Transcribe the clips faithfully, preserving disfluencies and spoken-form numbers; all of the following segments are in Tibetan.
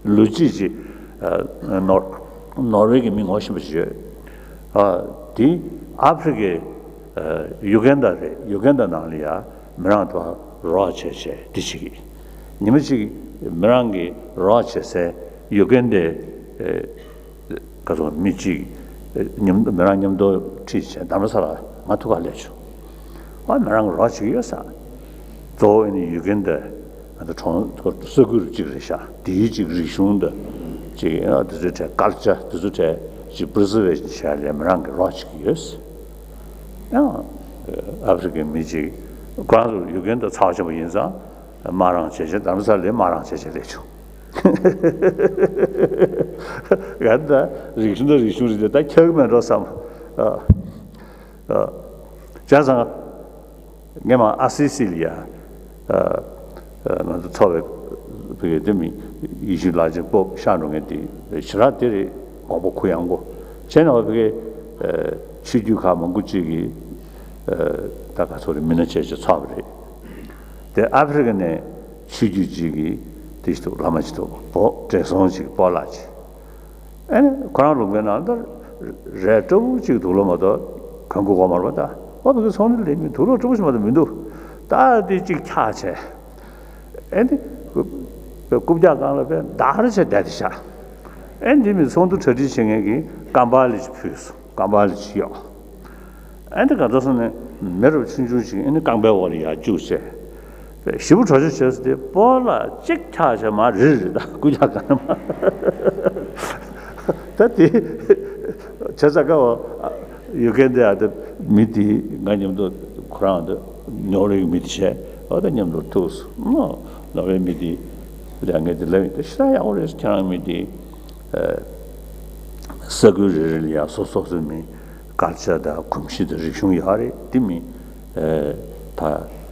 ལོ་གཅིག་ཅིག་ནོར་ནོར་ཝེ་གི་མི་ངོ་ཤེས་པ་ཅིག་ཡོད། དེ་ཨ་ཕི་རི་ཀའི་ཡུ་གན་ཌ་རེད། ཡུ་གན་ཌ་ནང་ལ་ཡ་མི་རང་ཐོག་རོགས་བྱས་བྱས་དེ་བྱེད་ཀྱི། ཉི་མ་གཅིག་མི་རང་གི་རོགས་བྱེད་སའི་ཡུ་གན་ཌའི་ག་ཚོད་མི་གཅིག་མཉམ་མི་རང་མཉམ་དུ་ཁྲིད་བྱས་རྡ་རམ་ས་ལ་ང་ཐུག་ག་སླེབས་བྱུང་། ཨ་མི་རང་གི་རོགས་བྱེད་ཀྱི་ཡོད་ས། གཙོ་བོ་ཨ་ནི་ཡུ་གན་ཌ་ང་ཚོ་གྲོང་ས་ཁུལ་གཅིག་རེད་ཤག་དེའི་གཅིག་རིག་གཞུང་དང་གཅིག་ཨ་དེ་ཚོའི་གྲས་ཀལ་ཅར་དེ་ཚོའི་གྲས་གཅིག་པི་རི་ཛར་ཝེ་ཤན་བྱས་ལས་མི་རང་གི་རོགས་བྱེད་ཀྱི་ཡོད། ཡང་ཨ་ཕི་རི་ཀའི་མི་གཅིག་ཁོ་རང་ཚོ་ཡུ་གན་ཌ་ཚ་བ་ཆེན་པོ་ཡིན་ཙང་མ་རང་བྱས་བྱས་རྡ་རམ་ས་ལ་མ་རང་བྱས་བྱས་སླེབས་བྱུང་། ང་ད་རིག་གཞུང་དང་རིག་གཞུང་རེད་དེ་ད་ཁྱག་མེད་འགྲོ་བསམ། ཨ། བྱས་ཙང་ངས་མ་ཨ་སི་སི་ལ་ཡ། ང་ཚོ་ཚོགས་པའི་བུ་གའི་དེ་མི་ཡེ་ཤུ་ལགས་ཅིག་སྤོབས་ཤག་འགྲོ་མཁན་དེ་ཞེ་དྲག་དེ་རེད། དགོངས་པ་གུ་ཡངས་པོ་བྱས་ནས་བ་བུ་གའི་ཆོས་བརྒྱུད་ཁག་མང་པོ་ཅིག་གིས་ད་ག་ཚོད་རེད་མི་སྣ་བྱས་བྱས་ཚོགས་པ་རེད། དེ་ཨ་ཕི་རི་ཀ་ནས་ཆོས་བརྒྱུད་ཅིག་གིས་དེ་ཞིག་འདུག་བླ་མ་ཅིག་འདུག་བོ་བགྲེས་སོང་ཅིག་སྤོ་ལགས་ཅིག་ཨ་ནི་ཁོ་རང་ལུང་པའི་ནང་ལ་རས་སྤྲ་བོ་གཅིག་འདུག་ལོ་མ་གཏོགས་གོན་དགོས་གོ་མ་རེད་པ། ད་ཨོ་བི་གི་ཚོང་འདི་ལས་མི་འདུག་ལོ་སྤྲ་བོ་ཞིག་མ་གཏོགས་མི་འདུག་ད་དེ་གཅིག་འཁྱག་བྱས་ཨ་ནི་རྐུབ་བཀྱག་སྒང་ལ་དཔེ་འདར་བྱས་བསྡད་དེ་ཤག་ཨ་ནི་དེ་མི་ཚོགས་འདུ་གྲ་སྒྲིག་བྱེད་མཁན་གྱིས་ཀམ་པ་ལི་ཅིག་ཕུལ་སོང་། ཀམ་པ་ལི་ཅིག་གཡོགས། ཨ་ནི་ག་ཚོད་སོང་ནས་མི་རབས་ཆུང་ཆུང་ཞིག་ཨ་ནི་རྐང་པའི་འོག་ལ་ཡར་བཅུག་བྱས། ཞེ་པོ་གྲོས་ཆོད་བྱས་སོང་། དེ་སྤོ་ལགས་གཅིག་འཁྱག་བྱས་མར་རིལ་རིལ་ད་རྐུབ་བཀྱག་སྒང་ལ་མར། ད་དེ་བྱས་ཙང་ཀ་བ་ཡུ་གན་ཌ་ཡ་དེ་མི་དེ་ང་མཉམ་དུ་ཁོ་རང་དེ་ནོར་ཝེ་གི་མི་དེ་བྱས་ཨ་ད་མཉམ་དུ་ཐུག་སོང་། ནོར་ཝེ་མི་དེ་ལས་ངས་དེ་ལབ་ཡིན། ད་ཞེ་དྲག་ཡག་པོ་རེད། ཁྱེད་རང་མི་དེ་ས་ཁུལ་རེ་རེ་ལ་ཡ་སོ་སོ་སོའི་མི་ཀལ་ཅར་དང་གོམས་གཤིས་དང་རིག་གཞུང་ཡོད་རེད། དེ་མི་ད་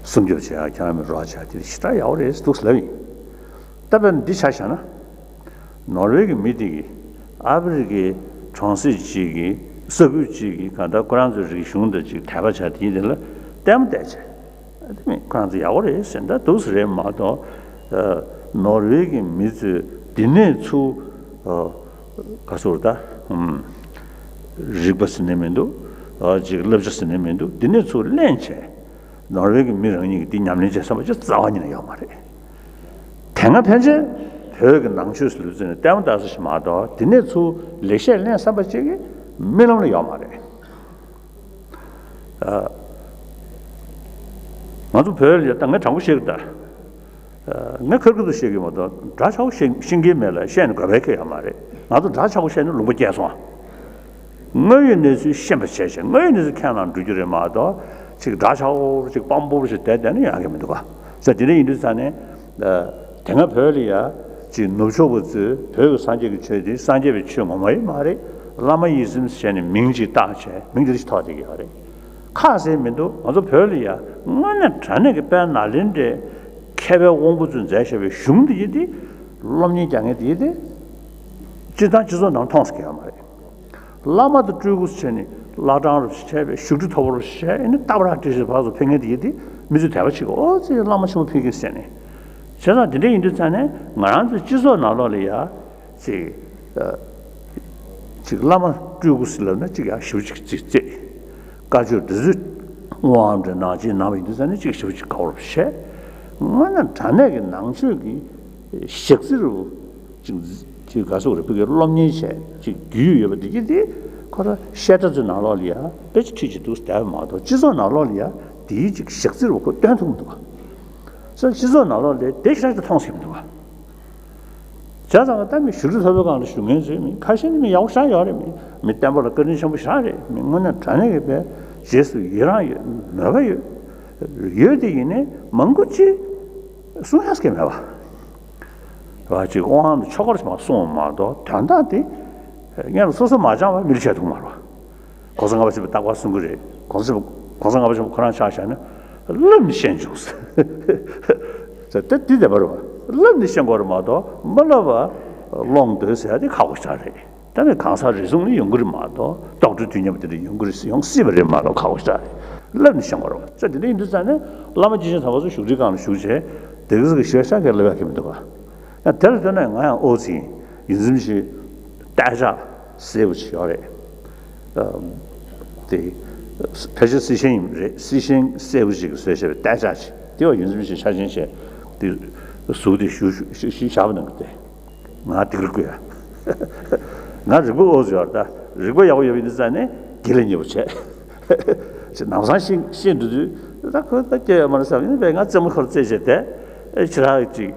སྲུང་སྐྱོབ་བྱེད་ཡག་ཁྱེད་རང་མི་རོགས་བྱེད་ཡག་དེ་ཞེ་དྲག་ཡག་པོ་རེད་འདུག་ལབ་ཡིན། ད་དཔེར་ན་འདི་ཆ་བཞག་ན། ནོར་ཝེ་གི་མི་དེ་གིས་ཨ་ཕི་རི་ཀའི་གྲོང་གསེབ་ཅིག་གི་ས་ཁུལ་ཅིག་གི་གང་ལྟར་ཁོ་རང་ཚོའི་རིག་གཞུང་དང་ཅིག་དད་པ་བྱ་དེ་ཡིན་དེ་ལ་ལྟད་མོ་བལྟས་བྱས། ཨ་དེ་མིན་ཁོ་རང་ཚོ་ཡག་པོ་རེད་ཟེར་ད་འདུག་སེ་རེད་མ་གཏོགས། ནོར་ཝེ་གི་མི་ཚོས་འདི་ནས་ཚུར་ག་ཚོད་ད་རིག་པ་ཟེར་ནས་མི་འདུག་ཅིག་བསླབ་བྱ་ཟེར་ནས་མི་འདུག་འདི་ནས་ཚུར་ལེན་བྱས། ནོར་ཝེ་གི་མི་རང་ཉིད་ཀྱིས་འདི་ཉམས་ལེན་བྱེད་བསམ་པ་ཅིག་རྩ་བ་ཉིད་ནས་ཡོད་མ་རེད། དེ་སྔ་ཕན་ཆད་བོད་ཀྱི་ནང་ཆོས་སུ་ལུས་ཚུལ་ནས་ལྟད་མོ་ལྟ་ས་ཞིག་མ་གཏོགས་དེ་ནས་ཚུར་ལེགས་བཤད་ལེན་བསམ་པ་ཅིག་གི་རྨི་ལམ་ལ་ཡོད་མ་རེད། ང་ཚོ་བོད་ལ་ད་ངས་དྲང་པོ་བཤད་ཀྱི་ད། ངས་ཁེར་ཁེར་དུ་བཤད་ཀྱི་མ་གཏོགས་འདྲ་ཆགས་པོ་ཤེས་ཤེས་ཀྱི་མེད་ལ་བཤད་ནས་དགོས་པའི་ཁེ་ཡོད་མ་རེད། ང་ཚོ་འདྲ་ཆགས་པོ་བཤད་ནས་ལུང་པ་བསྐྱལ་སོང་། དངོས་ཡོད་གནས་ཚུལ་ཤེས་པ་བྱས་བྱས་དངོས་ཡོད་གནས་ཚུལ་ཁས་བླངས་འགྲོ་རྒྱུ་རེད་མ་གཏོགས་ཅིག་འདྲ་ཆགས་པོ་ཅིག་དཔང་པོ་ཞིག་བསྡད་བསྡད་ན་ཡོང་གི་མི་འདུག་ག་ས་དེ་འདྲ་ཡིན་དུས་ཙང་ནས། དེ་སྔ་བོད་ལ་ཡ་ཅིག་ནུབ་ཕྱོགས་པ་ཚོས་བོད་ཀྱི་སངས་རྒྱས་ཀྱི་ཆོས་དེ་སངས་རྒྱས་པའི་ཆོས་ངོ་མ་ཡིན་མ་རེད། བླ་མ་ཡིད་བཞིན་བྱས་ནས་མིང་ཅིག་བཏགས་བྱས་མིང་དེ་འདྲ་ཞིག་ཐོགས་བསྡད་ཀྱི་ཡོད་རེད། ཁག་ཟེར་མི་འདུག་ང་ཚོ་བོད་ལ་ཡ་དངོས་གནས་དྲང་གནས་ཀྱི་དཔལ་ནཱ་ལེནྡྲའི་མཁས་པའི་དབང་པོ་ཚོས་མཛད་བཞག་པའི་གཞུང་འདི་ཡིན་ཏེ། སློབ་གཉེར་རྒྱག་མཁན་དེ་ཡིན་ཏེ། སྤྱིར་བཏང་སྤྱི་ཚོགས་ནང་མཐོང་ས་གི་ཡོད་མ་རེད། བླ་མ་དང་སྤྲུལ་སྐུ་བྱས་ནས་བླ་བྲང་རུ་བྱས་པའི་བཞུགས་ཁྲི་མཐོ་པོ་རུ་བྱས་ཨེ་ནི་རྟ་བྲག་བཀྲ་ཤིས་བར་དུ་ཕེབས་མཁན་དེ་ཡིན་ཏེ་མི་ཚོས་དད་པ་བྱེད་ཀྱི་ཨོ་ཙི་བླ་མ་ཆེན་པོ་ཕེབས་ཀྱི་ཟེར་ནས། བྱས་ཙང་དེ་འདྲ་ཡིན་དུས་ཙང་ནས་ང་རང་ཚོའི་སྤྱི་ཚོགས་ནང་ལོགས་ལ་ཡ། ཅིག་ཅིག་བླ་མ་སྤྲུལ་སྐུ་ཟེར་ལབ་ན་ཅིག་ཡང་ཞེ་པོ་ཅིག་ཅིག་བརྩེ། བཀའ་ཆོས་འདི་ཚོ་དབང་འདྲ་ནང་ཆེན་ནང་བ་ཡིན་དུས་ཙང་ནས་ཅིག་ཞེ་པོ་ཅིག་དགའ་བོར་བྱས། ང་ན་དྲང་གནས་ཀྱི་ནང་ཆོས་ཀྱི་ཞག་རྩི་རུ་ཅིག་ཅིག་ག་སོགས་རེ་ཕུག་གི་སློབ་གཉེར་བྱས་ཅིག་རྒྱུས་ཡོད་པ་འདི་གི་དེ་ཁོ་ར་བཤད་གྲྭ་ཚོའི་ནང་ལོགས་ལ་ཡ་དཔེ་ཅིག་ཁྲིད་ཅིག་འདུག་བསྡད་པ་མ་གཏོགས་སྤྱི་ཚོགས་ནང་ལོགས་ལ་ཡ་དེའི་ཅིག་ཞག་རྩི་རུ་ཁོ་སྟོན་ཐུབ་མི་འདུག་ག་ས་སྤྱི་ཚོགས་ནང་ལོགས་ལ་དེ་ཞག་ཅིག་མཐོང་སྲིད་མི་འདུག་ག་བྱས་ཙང་ད་མི་བཞུགས་ཁྲི་མཐོ་པོའི་སྒང་ལ་བཞུགས་མཁན་ཚོས་མི་ཁ་ཤས་ནི་མི་ཡག་པོ་ཞེ་དྲག་ཡོད་རེད། མི་མི་བསྟན་པ་ལ་བཀའ་དྲིན་ཆེན་པོ་ཞེ་དྲག་རེད། མི་དངོས་གནས་དྲང་གནས་ཀྱི་དཔེ་རྗེས་སུ་ཡི་རང་ཡོད་མོས་པ་ཡོད། ཡོད་དེ་ཡིན་ནའི་མང་པོ་ཅིག་གསུང་ཡག་གི་མེད་པ། བ་ཅིག་དབང་དུ་ཆོས་སྐོར་ཞིག་མ་གསུངས་པ་མ་གཏོགས་དོན་དག་དེ་སྔོན་ལ་སོ་སོ་མ་སྦྱངས་པ་མི་ལ་བྱས་ཐུབ་མ་རེད། གོང་ས་ལྔ་པ་ཆེན་པོས་རྟག་པར་གསུང་གི་རེད། གོང་ས་ཆེན་པོ་གོང་ས་ལྔ་པ་ཆེན་པོ་ཁོ་རང་ཆ་བཞག་ན་བསླབས་ནས་ཤེས་བྱུང་ཟེར། ད་འདི་བདེན་པ་རེད་བ། བསླབས་ནས་ཤེས་དགོས་རེད་མ་གཏོགས་མ་བསླབས་པ་ཀློང་བརྡོལ་ཟེར་ཡ་དེ་ཁག་པོ་ཞེ་དྲག་རེད། ད་ནི་གང་ཟག་རེ་ཟུང་ནས་ཡོང་གི་རེད་མ་གཏོགས་ཌོག་ཊར་དུས་མཉམ་པ་དེ་འདྲ་ཡོང་གི་རེད་ཡོང་སྲིད་པ་རེད་མ་གཏོགས་ཁག་པོ་ཞེ་དྲག་རེད། བསླབས་ནས་ཤེས་དགོས་རེད་བ། ས་དེ་འདྲ་ཡིན་དུས་ཙང་ནས་བླ་མ་དགེ་ཆེན་དམ་པ་ཚོ་བཞུགས་ཁྲིའི་སྒང་ལ་བཞུགས་བྱས་དེ་ག་ཟིག་གི་ཞེ་ས་གས་ལབ་ཡག་གི་མི་འདུག་ག་ཡང་དེ་ལ་ལྟོས་ན་ང་ཡང་ཨོ་ཙི་ཡིན། ཡོངས་འཛིན་ཆོས་གཏད་ཆགས་གསལ་པོ་ཅིག་ཡོད་རེད། ཨ། དེ་ཕལ་ཆེར་སི་ཤན་ཡིན་རེད། སི་ཤན་གསལ་པོ་ཅིག་གིས་བཟོས་བྱས་པའི་གཏད་ཆགས་ཅིག་དེ་བ་ཡོངས་འཛིན་ཆོས་ཆ་ཆེན་བྱས་དེ་གཟུགས་དེ་ཞུ་ཞུ་ཞུ་ཞུ་བཞག་པ་ནང་གི་དེ། ང་སྡིགས་ར་སྐུལ་ཡ། ང་རིག་པ་ཨོ་ཙི་ཡོད་རེད། ད་རིག་པ་ཡག་པོ་ཡོད་པ་ཡིན་དུས་ཙང་ནས་དགེ་ལ་ཉེ་བོ་བྱས། ཅིག་ལམ་སང་ཤེས་ཤེས་འགྲོ་དུས་ད་ཁོ་ད་སྐྱེ་ཡོད་མ་རེད་བསམ་ཡིན་པས། ང་རྩེད་མོ་ཁོ་ར་རྩེད་བྱས་དེ་ཨེ་ཕྱི་རག་ཅིག་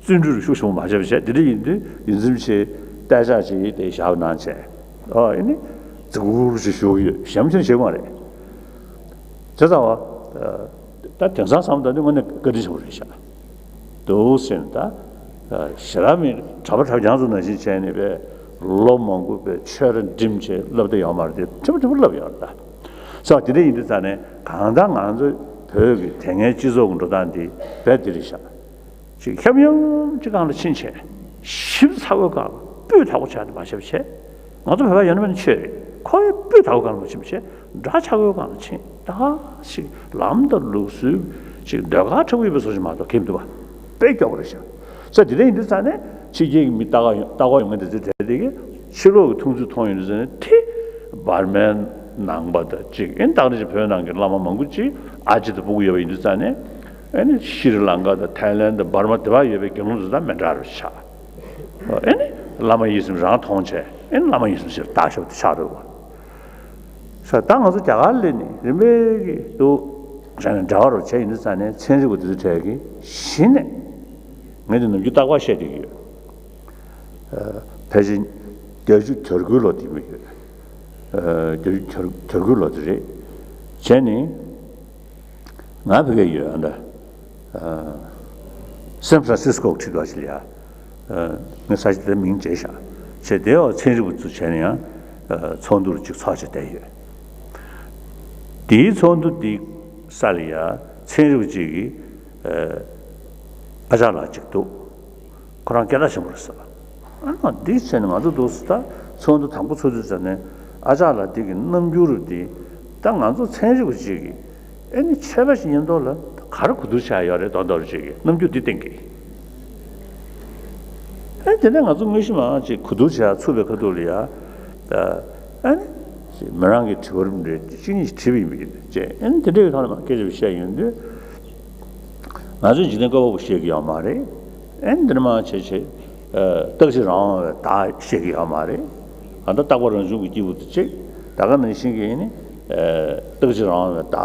བརྩོན་འགྲུས་ཤུགས་ཆེན་པོ་མ་བྱས་པ་བྱས། དེ་འདྲ་ཡིན་དུས་ཡོངས་འཛིན་ཆོས་གཏད་ཆགས་ཅིག་དེ་བཞག་གནང་བྱས། ཨོ་ཨེ་ནི་རྫིག་པོ་ཅིག་བཞུགས་ཡོད། ཞེ་མ་ཆེན་བྱེད་མ་རེད། བྱས་ཙང་བ། ད་དེང་སང་བསམ་ད་ནི་དངོས་གནས་བཀའ་དྲིན་ཆེན་པོ་རེད་ཤག་འདུག་ཟེར་ནས་ད། ཞེ་དྲག་མི་གྲྭ་པ་གྲྭ་རྐྱང་ཚོ་ནང་བཞིན་བྱས་ནས་པས་ལོ་མང་པོ་པས་ཆོས་ར་འགྲིམ་བྱས་བསླབ་བསྡད་ཡོད་མ་རེད་དེ། ཁྲིམས་ཁྲིམས་བསླབ་ཡོད་རེད་ད། ས་དེ་འདྲ་ཡིན་དུས་ཙང་ནས་གང་ལྟར་ང་ཚོ་བོད་ཀྱི་དེ་སྔའི་སྤྱི་ཚོགས་ཀྱི་འགྲོ་སྟངས་འདི་རྦད་དེ་རེད་ཤག་ཅིག་ཤབ་ཡུམ་ཅིག་སྒང་ལ་ཕྱིན་བྱས། ཞིབ་ཚགས་པོའི་སྒང་ལ་སྤུས་དག་པོ་ཆགས་ནས་མ་ཤེས་པ་བྱས། ང་ཚོ་བོད་པ་ཡོད་ན་མེད་ན་ཆོས་རེད། ཁོ་ཡི་སྤུས་དག་པོའི་སྒང་ལ་མ་ཕྱིན་པ་བྱས། འདྲ་ཆགས་པོའི་སྒང་ལ་ཕྱིན། ད་ཞིག་ལམ་དང་ལུགས་སྲོལ་ཞིག་ཟློས་གར་འཁྲབ་ཀྱི་ཡོད་པའི་བཟོ་ཞིག་མ་གཏོགས་ཁེབས་འདུག་པ། དཔེ་སྐྱོ་པོ་རེད་ཤག་ས་དེ་འདྲ་ཡིན་དུས་ཙང་ནས་ཕྱི་རྒྱལ་གྱི་མི་ལྟ་ག་ཡོང་ལྟ་ག་ཡོང་མཁན་དེ་ཚོའི་གྲས་དེ་གིས་ཕྱི་ལོགས་ཀྱི་མཐོང་ཚུལ་མཐོང་ཡོང་དུས་ཙང་ནས་དེ་འབར་མའི་ནང་པ་དང་ཅིག་ཨེ་ནི་ད་ག་ནང་བཞིན་བོད་ནང་གི་བླ་མ་མང་པོ་ཅིག་ཨ་ཅེ་དང་སྤུ་གུ་ཡོད་པ་ཡིན་དུས་ཙང་ནས། ཨ་ནི་ཤྲི་ལང་ཀ་དང་ཐའི་ལན་དང་འབར་མ་དེ་བར་ཡོད་པའི་དགེ་སློང་ཚོ་དང་མི་འདྲ་བར་ཆགས། ཨ་ནི་བླ་མ་ཡིད་བཞིན་རང་མཐོང་བྱས། ཨ་ནི་བླ་མ་ཡིད་བཞིན་ཞིག་བཏགས་ཤོག་དེ་ཆགས་འགྲོ་བ། ས་ད་ང་ཚོ་རྒྱ་གར་སླེབས་ནས་རིམ་པས་ཀྱི་འདུག་བྱས་ནས་འདྲ་བ་རུ་བྱས་ཡིན་དུས་ཙང་ནས་ཚན་རིག་པ་དེ་ཚོ་གྲས་ཀྱིས་གཞི་ནས་ངས་དེ་ནམ་རྒྱུན་རྟག་པར་བཤད་བསྡད་ཀྱི་ཡོད། ཕལ་ཆེར་བརྒྱད་ཅུ་གྱ་དགུའི་ལོ་དེ་མོ་ཡོད། བརྒྱད་ཅུ་གྱ་དགུའི་ལོ་དེ་རེད། བྱས་ནས། ང་བོད་སྐད་ཡོད་ཨ་འདྲ། སན་ཧྥ་རན་སིས་ཀོ་ཁྲིད་པ་ཞིག་ལ་ཡ། ངས་ས་ཆ་དེར་མིང་བརྗེས་ཤག་བྱས་དེའི་འོག་ཚན་རིག་པ་ཚོ་བྱས་ནས་ཡང་ཚོགས་འདུར་ཅིག་ཚོགས་བྱས་བསྡད་ཡོད། དེའི་ཚོགས་འདུ་དེའི་ས་ལ་ཡ་ཚན་རིག་པ་ཅིག་གིས་ཨ་ཅག་ལགས་ཅིག་འདུག་ཁོ་རང་སྐད་གྲགས་ཆེན་པོ་རེད་ཟེར། ཨ་ནི་འདི་བྱས་ནས་ང་ཚོ་འདུག་སེ་ད་ཚོགས་འདུ་དང་པོ་ཚོགས་དུས་ཙམ་ནས་ཨ་ཅག་ལགས་འདི་གི་རྣམ་འགྱུར་འདི་ད་ང་ཚོ་ཚན་རིག་པ་ཅིག་གིས་ཨ་ནི་ཆོས་པ་ཞིག་ཉིན་ཐོ་ལ་ག་རེ་གོ་བསྡུར་བྱས་ཡོད་རེད་མདོག་མདོག་ཅིག་གི་རྣམ་འགྱུར་འདི་བསྟན་གི། ཨ་ནི་དེ་ནས་ང་ཚོ་དངོས་གཞི་མང་ཅིག་གོ་བསྡུར་བྱས་ཚུགས་པའི་ཁ་ཐུག་ལ་ཡ། ཨ་ནི་མི་རང་གི་དྲི་བ་རེ་གཅིག་གཉིས་ཤིག་དྲིས་པ་ཡིན་པ་ཡིན་ཅེས། ཨ་ནི་དེ་འདྲའི་ཐོག་ནས་མ་སྐད་ཆ་བཤད་ཡོང་དུས། ང་ཚོས་འཇིག་རྟེན་བཀོད་པ་པོ་བཤད་ཀྱི་ཡོད་མ་རེད། ཨེ་འདི་ནས་མར་བྱས་བྱས། རྟག་གཅིག་རང་དབང་བའི་བདག་བཤད་ཀྱི་ཡོད་མ་རེད། ད་ལྟ་རྟག་པ་རང་བྱུང་གི་སྐྱེས་བུ་དེ་གཅིག་ད་ག་ནང་བཞིན་གྱི་ནི། རྟག་གཅིག་རང་དབང་བའི་བདག་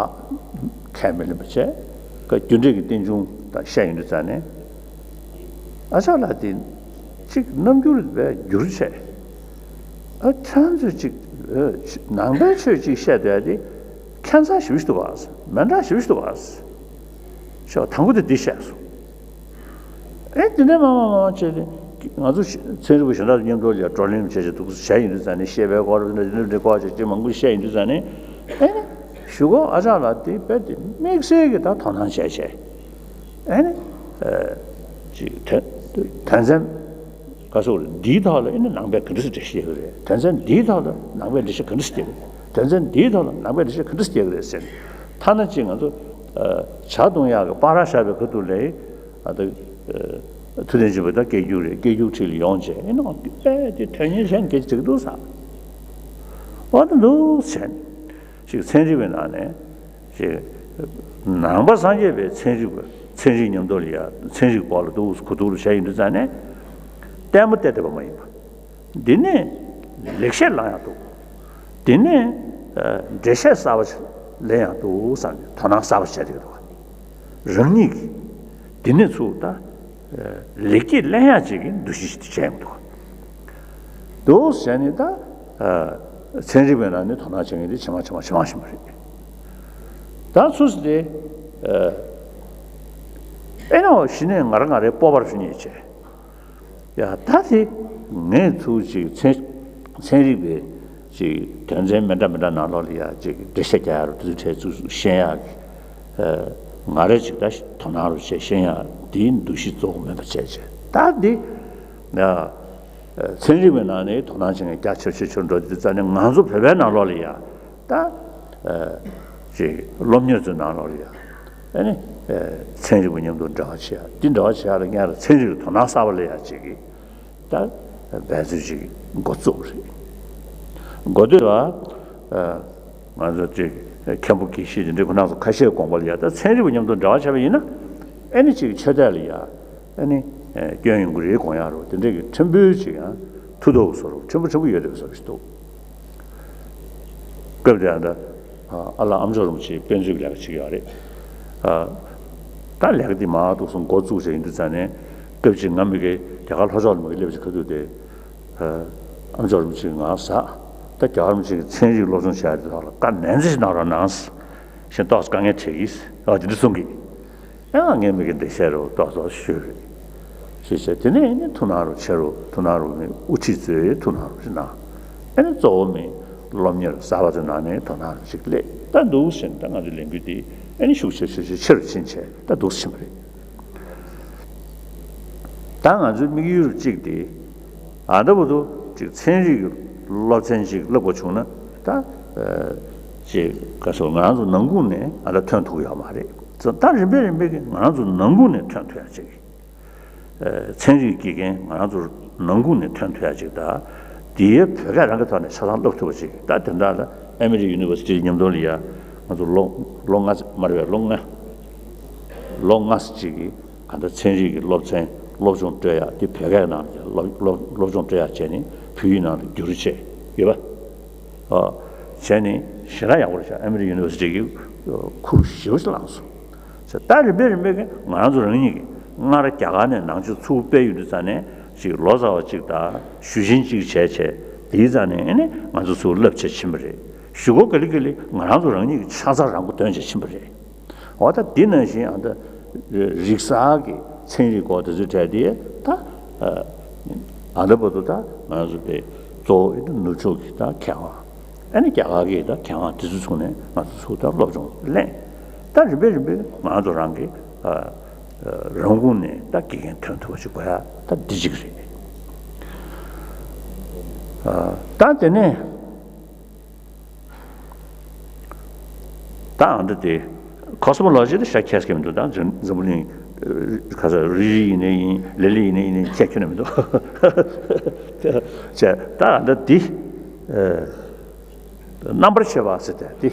ཁས་མི་ལེན་པ་བྱས། རྒྱུ་འབྲས་ཀྱི་རྟེན་འབྱུང་དང་བཤད་ཡོང་དུས་ཙང་ནས། ཨ་ཅག་ལགས་དེ་གཅིག་རྣམ་འགྱུར་བས་འགྱུར་བྱས། ཨ་ཁྱེད་ཚོས་གཅིག་ནང་པའི་ཆོས་གཅིག་བཤད་བསྡད་དེ་ཁྱད་མཚར་ཞེ་པོ་ཞིག་འདུག་ག། མི་འདྲ་ཞེ་པོ་ཞིག་འདུག་ག། ཞེས་པ་དང་པོ་དེ་འདི་བཤད་སོང་། ཨེ་འདི་ནས་མར་མར་མར་བྱས་ཏེ་ང་ཚོ་ཚན་རིག་པ་གཞན་དག་མཉམ་དུ་ལ་བགྲོ་གླེང་བྱས་བྱས་འདུག་བྱས་ཡིན་དུས་ཙང་ནས་ཤེས་པའི་སྐོར་འདི་འདྲ་འདི་འདྲ་སྐོར་བྱས་ཅིག་མང་པོ་བཤད་ཡིན་དུས་ཙང་ནས་ཨེ་ནི་གཞུག་གུ་ཨ་ཅག་ལགས་དེ་རྦད་དེ་དམིགས་བསལ་གྱི་ད་དོ་སྣང་བྱས་བྱས་ཨེ་ནི་ཅིག་དོན་དོན་ཚན་ག་སོགས་འདིའི་ཐོག་ལ་ཨེ་ནི་ནང་པས་ག་འདྲ་སེ་འགྲེལ་བཤད་བྱེད་ཀྱི་རེད། དོན་ཚན་འདིའི་ཐོག་ལ་ནང་པས་འགྲེལ་བཤད་ག་འདྲ་སེ་བྱེད་ཀྱི་རེད། དོན་ཚན་འདིའི་ཐོག་ལ་ནང་པས་འགྲེལ་བཤད་ག་འདྲ་སེ་བྱེད་ཀྱི་རེད་ཟེར་ནས་ཐ་ན་ཅིག་ང་ཚོ་ཇ་བཏུང་ཡག་གི་པར་ར་བཞག་པའི་ཁ་ཐུག་ལ། ཨ་ད། ཐུབ་བསྟན་ཆོས་འཕེལ་ད་སྐད་སྒྱུར་རེད། སྐད་སྒྱུར་ཁྲིད་ལ་ཡོང་བྱས་ཨེ་ནོ་དཔེ་དེ་དོན་གཉེར་བྱས་སྐད་ཆ་དྲིས་འདུག་ས། འོ་ད་འདུག་བྱས་ནས་ཅིག་ཚན་རིག་པའི་ནང་ནས་ཅིག་ནང་པ་སངས་རྒྱས་པའི་ཚན་རིག་པ་ཚན་རིག་མཉམ་དུ་ལ་ཡ་ཚན་རིག་སྐོར་ལ་འདུག་གོ་འདུག་ལ་བྱས་ཡིན་དུས་ཙང་ནས་ལྟད་མོ་བལྟས་བསྡད་པ་མ་ཡིན་པ། འདི་ནས་ལེགས་བཤད་ལབ་ཡག་འདུག་འདི་ནས་འགྲེལ་བཤད་གསར་པ་ལེན་ཡག་འདུག་བསམ་ནས་དོ་སྣང་གསར་པ་བྱས་བསྡད་འདུག་རང་ཉིད་ཀྱིས་འདི་ནས་ཚུར་ད་ལེགས་སྐྱེས་ལེན་ཡག་ཅིག་གི་འདུ་ཤེས་ཤིག་བྱས་ཡོང་འདུག་འདུག་བྱས་ནས་ད་ཚན་རིག་པའི་ནང་ནས་དོ་སྣང་བྱེད་མཁན་དེ་ཇེ་མང་ཇེ་མང་ཇེ་མང་ཕྱིན་པ་རེད། ད་སུ་སུ་དེ་ཨེ་ནོ་གཞི་ནས་ང་རང་ང་རའི་སྤོབས་པར་ཞུ་ཉེས་བྱས། ཡ་ད་དེ་ངས་ཚུར་ཅིག་ཚན་ཚན་རིག་པའི་ཅིག་དོན་ཚན་མི་འདྲ་མི་འདྲ་ནང་ལོགས་ལ་ཡ་ཅིག་འགྲེལ་བཤད་རྒྱག་ཡ་རུ་དེ་ཚོའི་གྲས་ཚུར་ཤེས་ཡག་གི་ང་རེ་ཅིག་ད་དོ་སྣང་རུ་བྱས་ཤེས་ཡག་འདིའི་འདུ་ཤེས་གཙོ་བོ་མིན་པ་བྱས་བྱས་ད་འདི་ཡ་ཚན་རིག་པའི་ནང་ནས་དོ་སྣང་བྱེད་མཁན་རྒྱ་ཆེར་ཆེར་ཆེར་འགྲོ་དུས་ཙ་ནས་ང་ཚོ་བོད་པའི་ནང་ལོགས་ལ་ཡ་ད་ཅིག་སློབ་གཉེར་ཚོའི་ནང་ལོགས་ལ་ཡ་ཨ་ནི། ཚན་རིག་པ་མཉམ་དུ་འབྲེལ་བ་བྱེད་ཡ། འདི་འབྲེལ་བ་བྱེད་ཡ་ལ་སྔོན་ལ་ཚན་རིག་ལ་དོ་སྣང་གསར་པ་སླེབས་ཡ་ཅིག་གི་ད་འབད་རྩོལ་ཅིག་འགོ་བཙུགས་པ་རེད། འགོ་སྟོད་ལ་ང་ཚོ་ཅིག་མཁན་པོ་དགེ་བཤེས་དེ་འདྲའི་ཁོ་རང་ཚོ་ཁ་ཤས་དགོངས་པ་ལ་ཡ། ད་ཚན་རིག་པ་མཉམ་དུ་འབྲེལ་བ་བྱས་པ་ཡིན་ན་ཨེ་ནི་ཅིག་ཆོས་དད་ལ་ཡ་ཨེ་ནི་སྐྱོན་ཡོང་གི་རེད་དགོངས་ཡ་རོ། དེ་འདྲའི་གི་ཕྲན་བུ་ཅིག་ཡང་མཐུ་སྟོབས་བཟོ་རོགས་ཕྲན་བུ་ཕྲན་བུ་ཡོད་བསྡད་པ་བཟོ་ཞིག་འདུག་སྐབས་དེ་ཡང་ད་ཨ་ལགས་ཨ་མཆོག་རིན་པོ་ཆེའི་དཔེ་མཛོད་ལས་ཀ་བྱེད་ཀྱི་ཡོད་རེད། ད་ལས་ཀ་འདི་མར་ཏོག་ཙམ་འགོ་བཙུགས་བྱས་ཡིན་དུས་ཙང་ནས་སྐབས་ཅིག་ང་མི་དགེ་རྒྱ་གར་ལྷོ་ཕྱོགས་ལ་མི་དགེ་སླེབས་ཅིག་ཁ་ཐུག་དེ་ཨ་མཆོག་རིན་པོ་ཆེ་ང་ཟ། ད་རྒྱ་གར་རིན་པོ་ཆེ་གི་ཚན་རིག་སློབ་སྦྱོང་བྱས་ཡ་དེ་དག་ལ་བཀའ་ནན་ཏན་ཞིག་གནང་རོགས་གནང་ཞེས་ཏོག་ཙམ་དཀའ་ངལ་འཕྲད་ཀྱིས་ཨ་དེ་འདྲ་གསུང་གི། ཡང་ངས་མི་དགེ་འདི་བཤད་རོགས་ཏོག་ཙམ་ཞུས་རེད། ཞུས་བྱས་དེ་ནས་ནི་ཐུགས་སྣང་རོགས་བྱེད་རོགས། ཐུགས་སྣང་རོགས་ནི་དབུ་ཁྲིད་ཚོས་ཐུགས་སྣང་རོགས་ཞིག་གནང་། ཨ་ནི་གཙོ་བོ་མི་སློབ་གཉེར་གསར་པ་ཚོའི་ནང་ནས་དོ་སྣང་རོགས་ཞིག་སླེབས། ད་འདུག་ཟེར་ནས་ད་ང་ཚོའི་ལས་འགུལ་འདི་ཨ་ནི་ཤུགས་ཆེ་ཤུགས་ཆེ་ཆེ་རུ་ཕྱིན་བྱས་ད་འདུག་ཟེར་ཕྱིན་པ་རེད། ད་ང་ཚོའི་དམིགས་ཡུལ་གཅིག་དེ་ཨ་ད་བར་དུ་ཅིག་ཚན་རིག་གི་སློབ་ཚན་ཅིག་བསླབ་དགོས་བྱུང་ན་ད་ཅིག་ག་སོ་ང་རང་ཚོ་ནང་ཁུལ་ནས་ཨ་ད་ཐོན་ཐུབ་ཡོད་མ་རེད། ད་རིམ་པས་རིམ་པས་ཀྱིས་ང་རང་ཚོ་ནང་ཁུལ་ནས་ཐོན་ཐུབ་ཡ་ཅིག་ཚན་རིག་དགེ་རྒན་ང་རང་ཚོ་ནང་ཁུལ་ནས་ཐོན་ཐུབ་ཡ་ཅིག་དང་། དེའི་བོད་སྐད་རང་གི་ཐོག་ནས་ཆ་ཚང་བསླབ་ཐུབ་པ་ཅིག་ད་དེ་འདྲ་ལ་ཨ་མི་རི་ཡུ་ནི་ཝར་སི་ཊི་མཉམ་དུ་ལ་ཡ་ང་ཚོ་ལོ་ལོ་ལྔ་མ་རེད་པས། ལོ་ལྔ་ལོ་ལྔ་ཙམ་ཅིག་གི་ག་འདྲ་ཚན་རིག་གི་སློབ་ཚན་སློབ་སྦྱོང་སྤྲོད་ཡ་དེ་བོད་སྐད་ནང་ལ་སློབ་སློབ་སློབ་སྦྱོང་སྤྲོད་ཡ་བྱས་ནས་བོད་ཡིག་ནང་དུ་བསྒྱུར་བྱས་ཡོད་པ། ཨ། བྱས་ནས་ཞེ་དྲག་ཡག་པོ་རེད་ཤག་ཨ་མི་རི་ཡུ་ནི་ཝར་སི་ཊི་གིས་ཁུར་ཞེ་པོ་ཞིག་བླངས་སོང་། ད་རིམ་པས་རིམ་པས་ཀྱིས་ང་རང་ཚོ་རང་ཉིད་ཀྱིས་སྔར་རྒྱ་གར་ནས་ནང་ཆོས་ཚུར་སྤེལ་ཡོང་དུས་ཙང་ནས་ཅིག་ལོ་ཙཱ་བ་ཅིག་དང་ཞུ་ཆེན་ཅིག་བྱས་བྱས་དེའི་རྩ་ནས་ཨ་ནི་ང་ཚོ་ཚུར་བསླབ་བྱས་ཕྱིན་པ་རེད། གཞུག་གུ་ག་ལེ་ག་ལེ་ང་རང་ཚོ་རང་ཉིད་ཀྱིས་ཆ་ཚང་རང་མགོ་ཐོན་བྱས་ཕྱིན་པ་རེད། འོ་ད་འདི་ནང་བཞིན་ཨ་ད་རིག་གསར་གྱི་ཚན་རིག་སྐོར་དེ་ཚོའི་གྲས་དེ་ད་ཨ་ད་བར་དུ་ད་ང་ཚོ་པའི་གཙོ་བོ་ཨེ་ད་ནུབ་ཕྱོགས་ཀྱི་ད་མཁས་དབང་ཨ་ནི་རྒྱ་གར་གྱི་ད་མཁས་དབང་དེ་ཚོ་ཚུགས་ནས་ང་ཚོ་ཚུགས་ད་སློབ་སྦྱོང་ལེན། ད་རིམ་པས་རིམ་པས་ང་ཚོ་རང་གི་ཨ་རང་ཁུངས་ནས་ད་དགེ་རྒན་ཐོན་ཐུབ་པ་ཞིག་དགོས་ཡ་ད་འདི་གཅིག་རེད། ཨ་ད་དེ་ནས། ད་ཨ་འདྲ་དེ། ཁོ་སི་མོ་ལོ་ཇི་དེ་ཤ་ཁྱད་སྐྱེ་མི་འདུག་ད་འཛམ་འཛམ་བུ་གླིང་། ཁ་ས་རི་རི་ཡིན་ནའི་ཡིན་ལི་ལི་ཡིན་ནའི་ཡིན་ནའི་ཁྱད་ཁྱོན་ནས་མི་འདུག་ཅེས་ད་ཨ་འདྲ་དེ། རྣམ་པར་ཕྱེ་བ་ཟེར་དེ་དེ།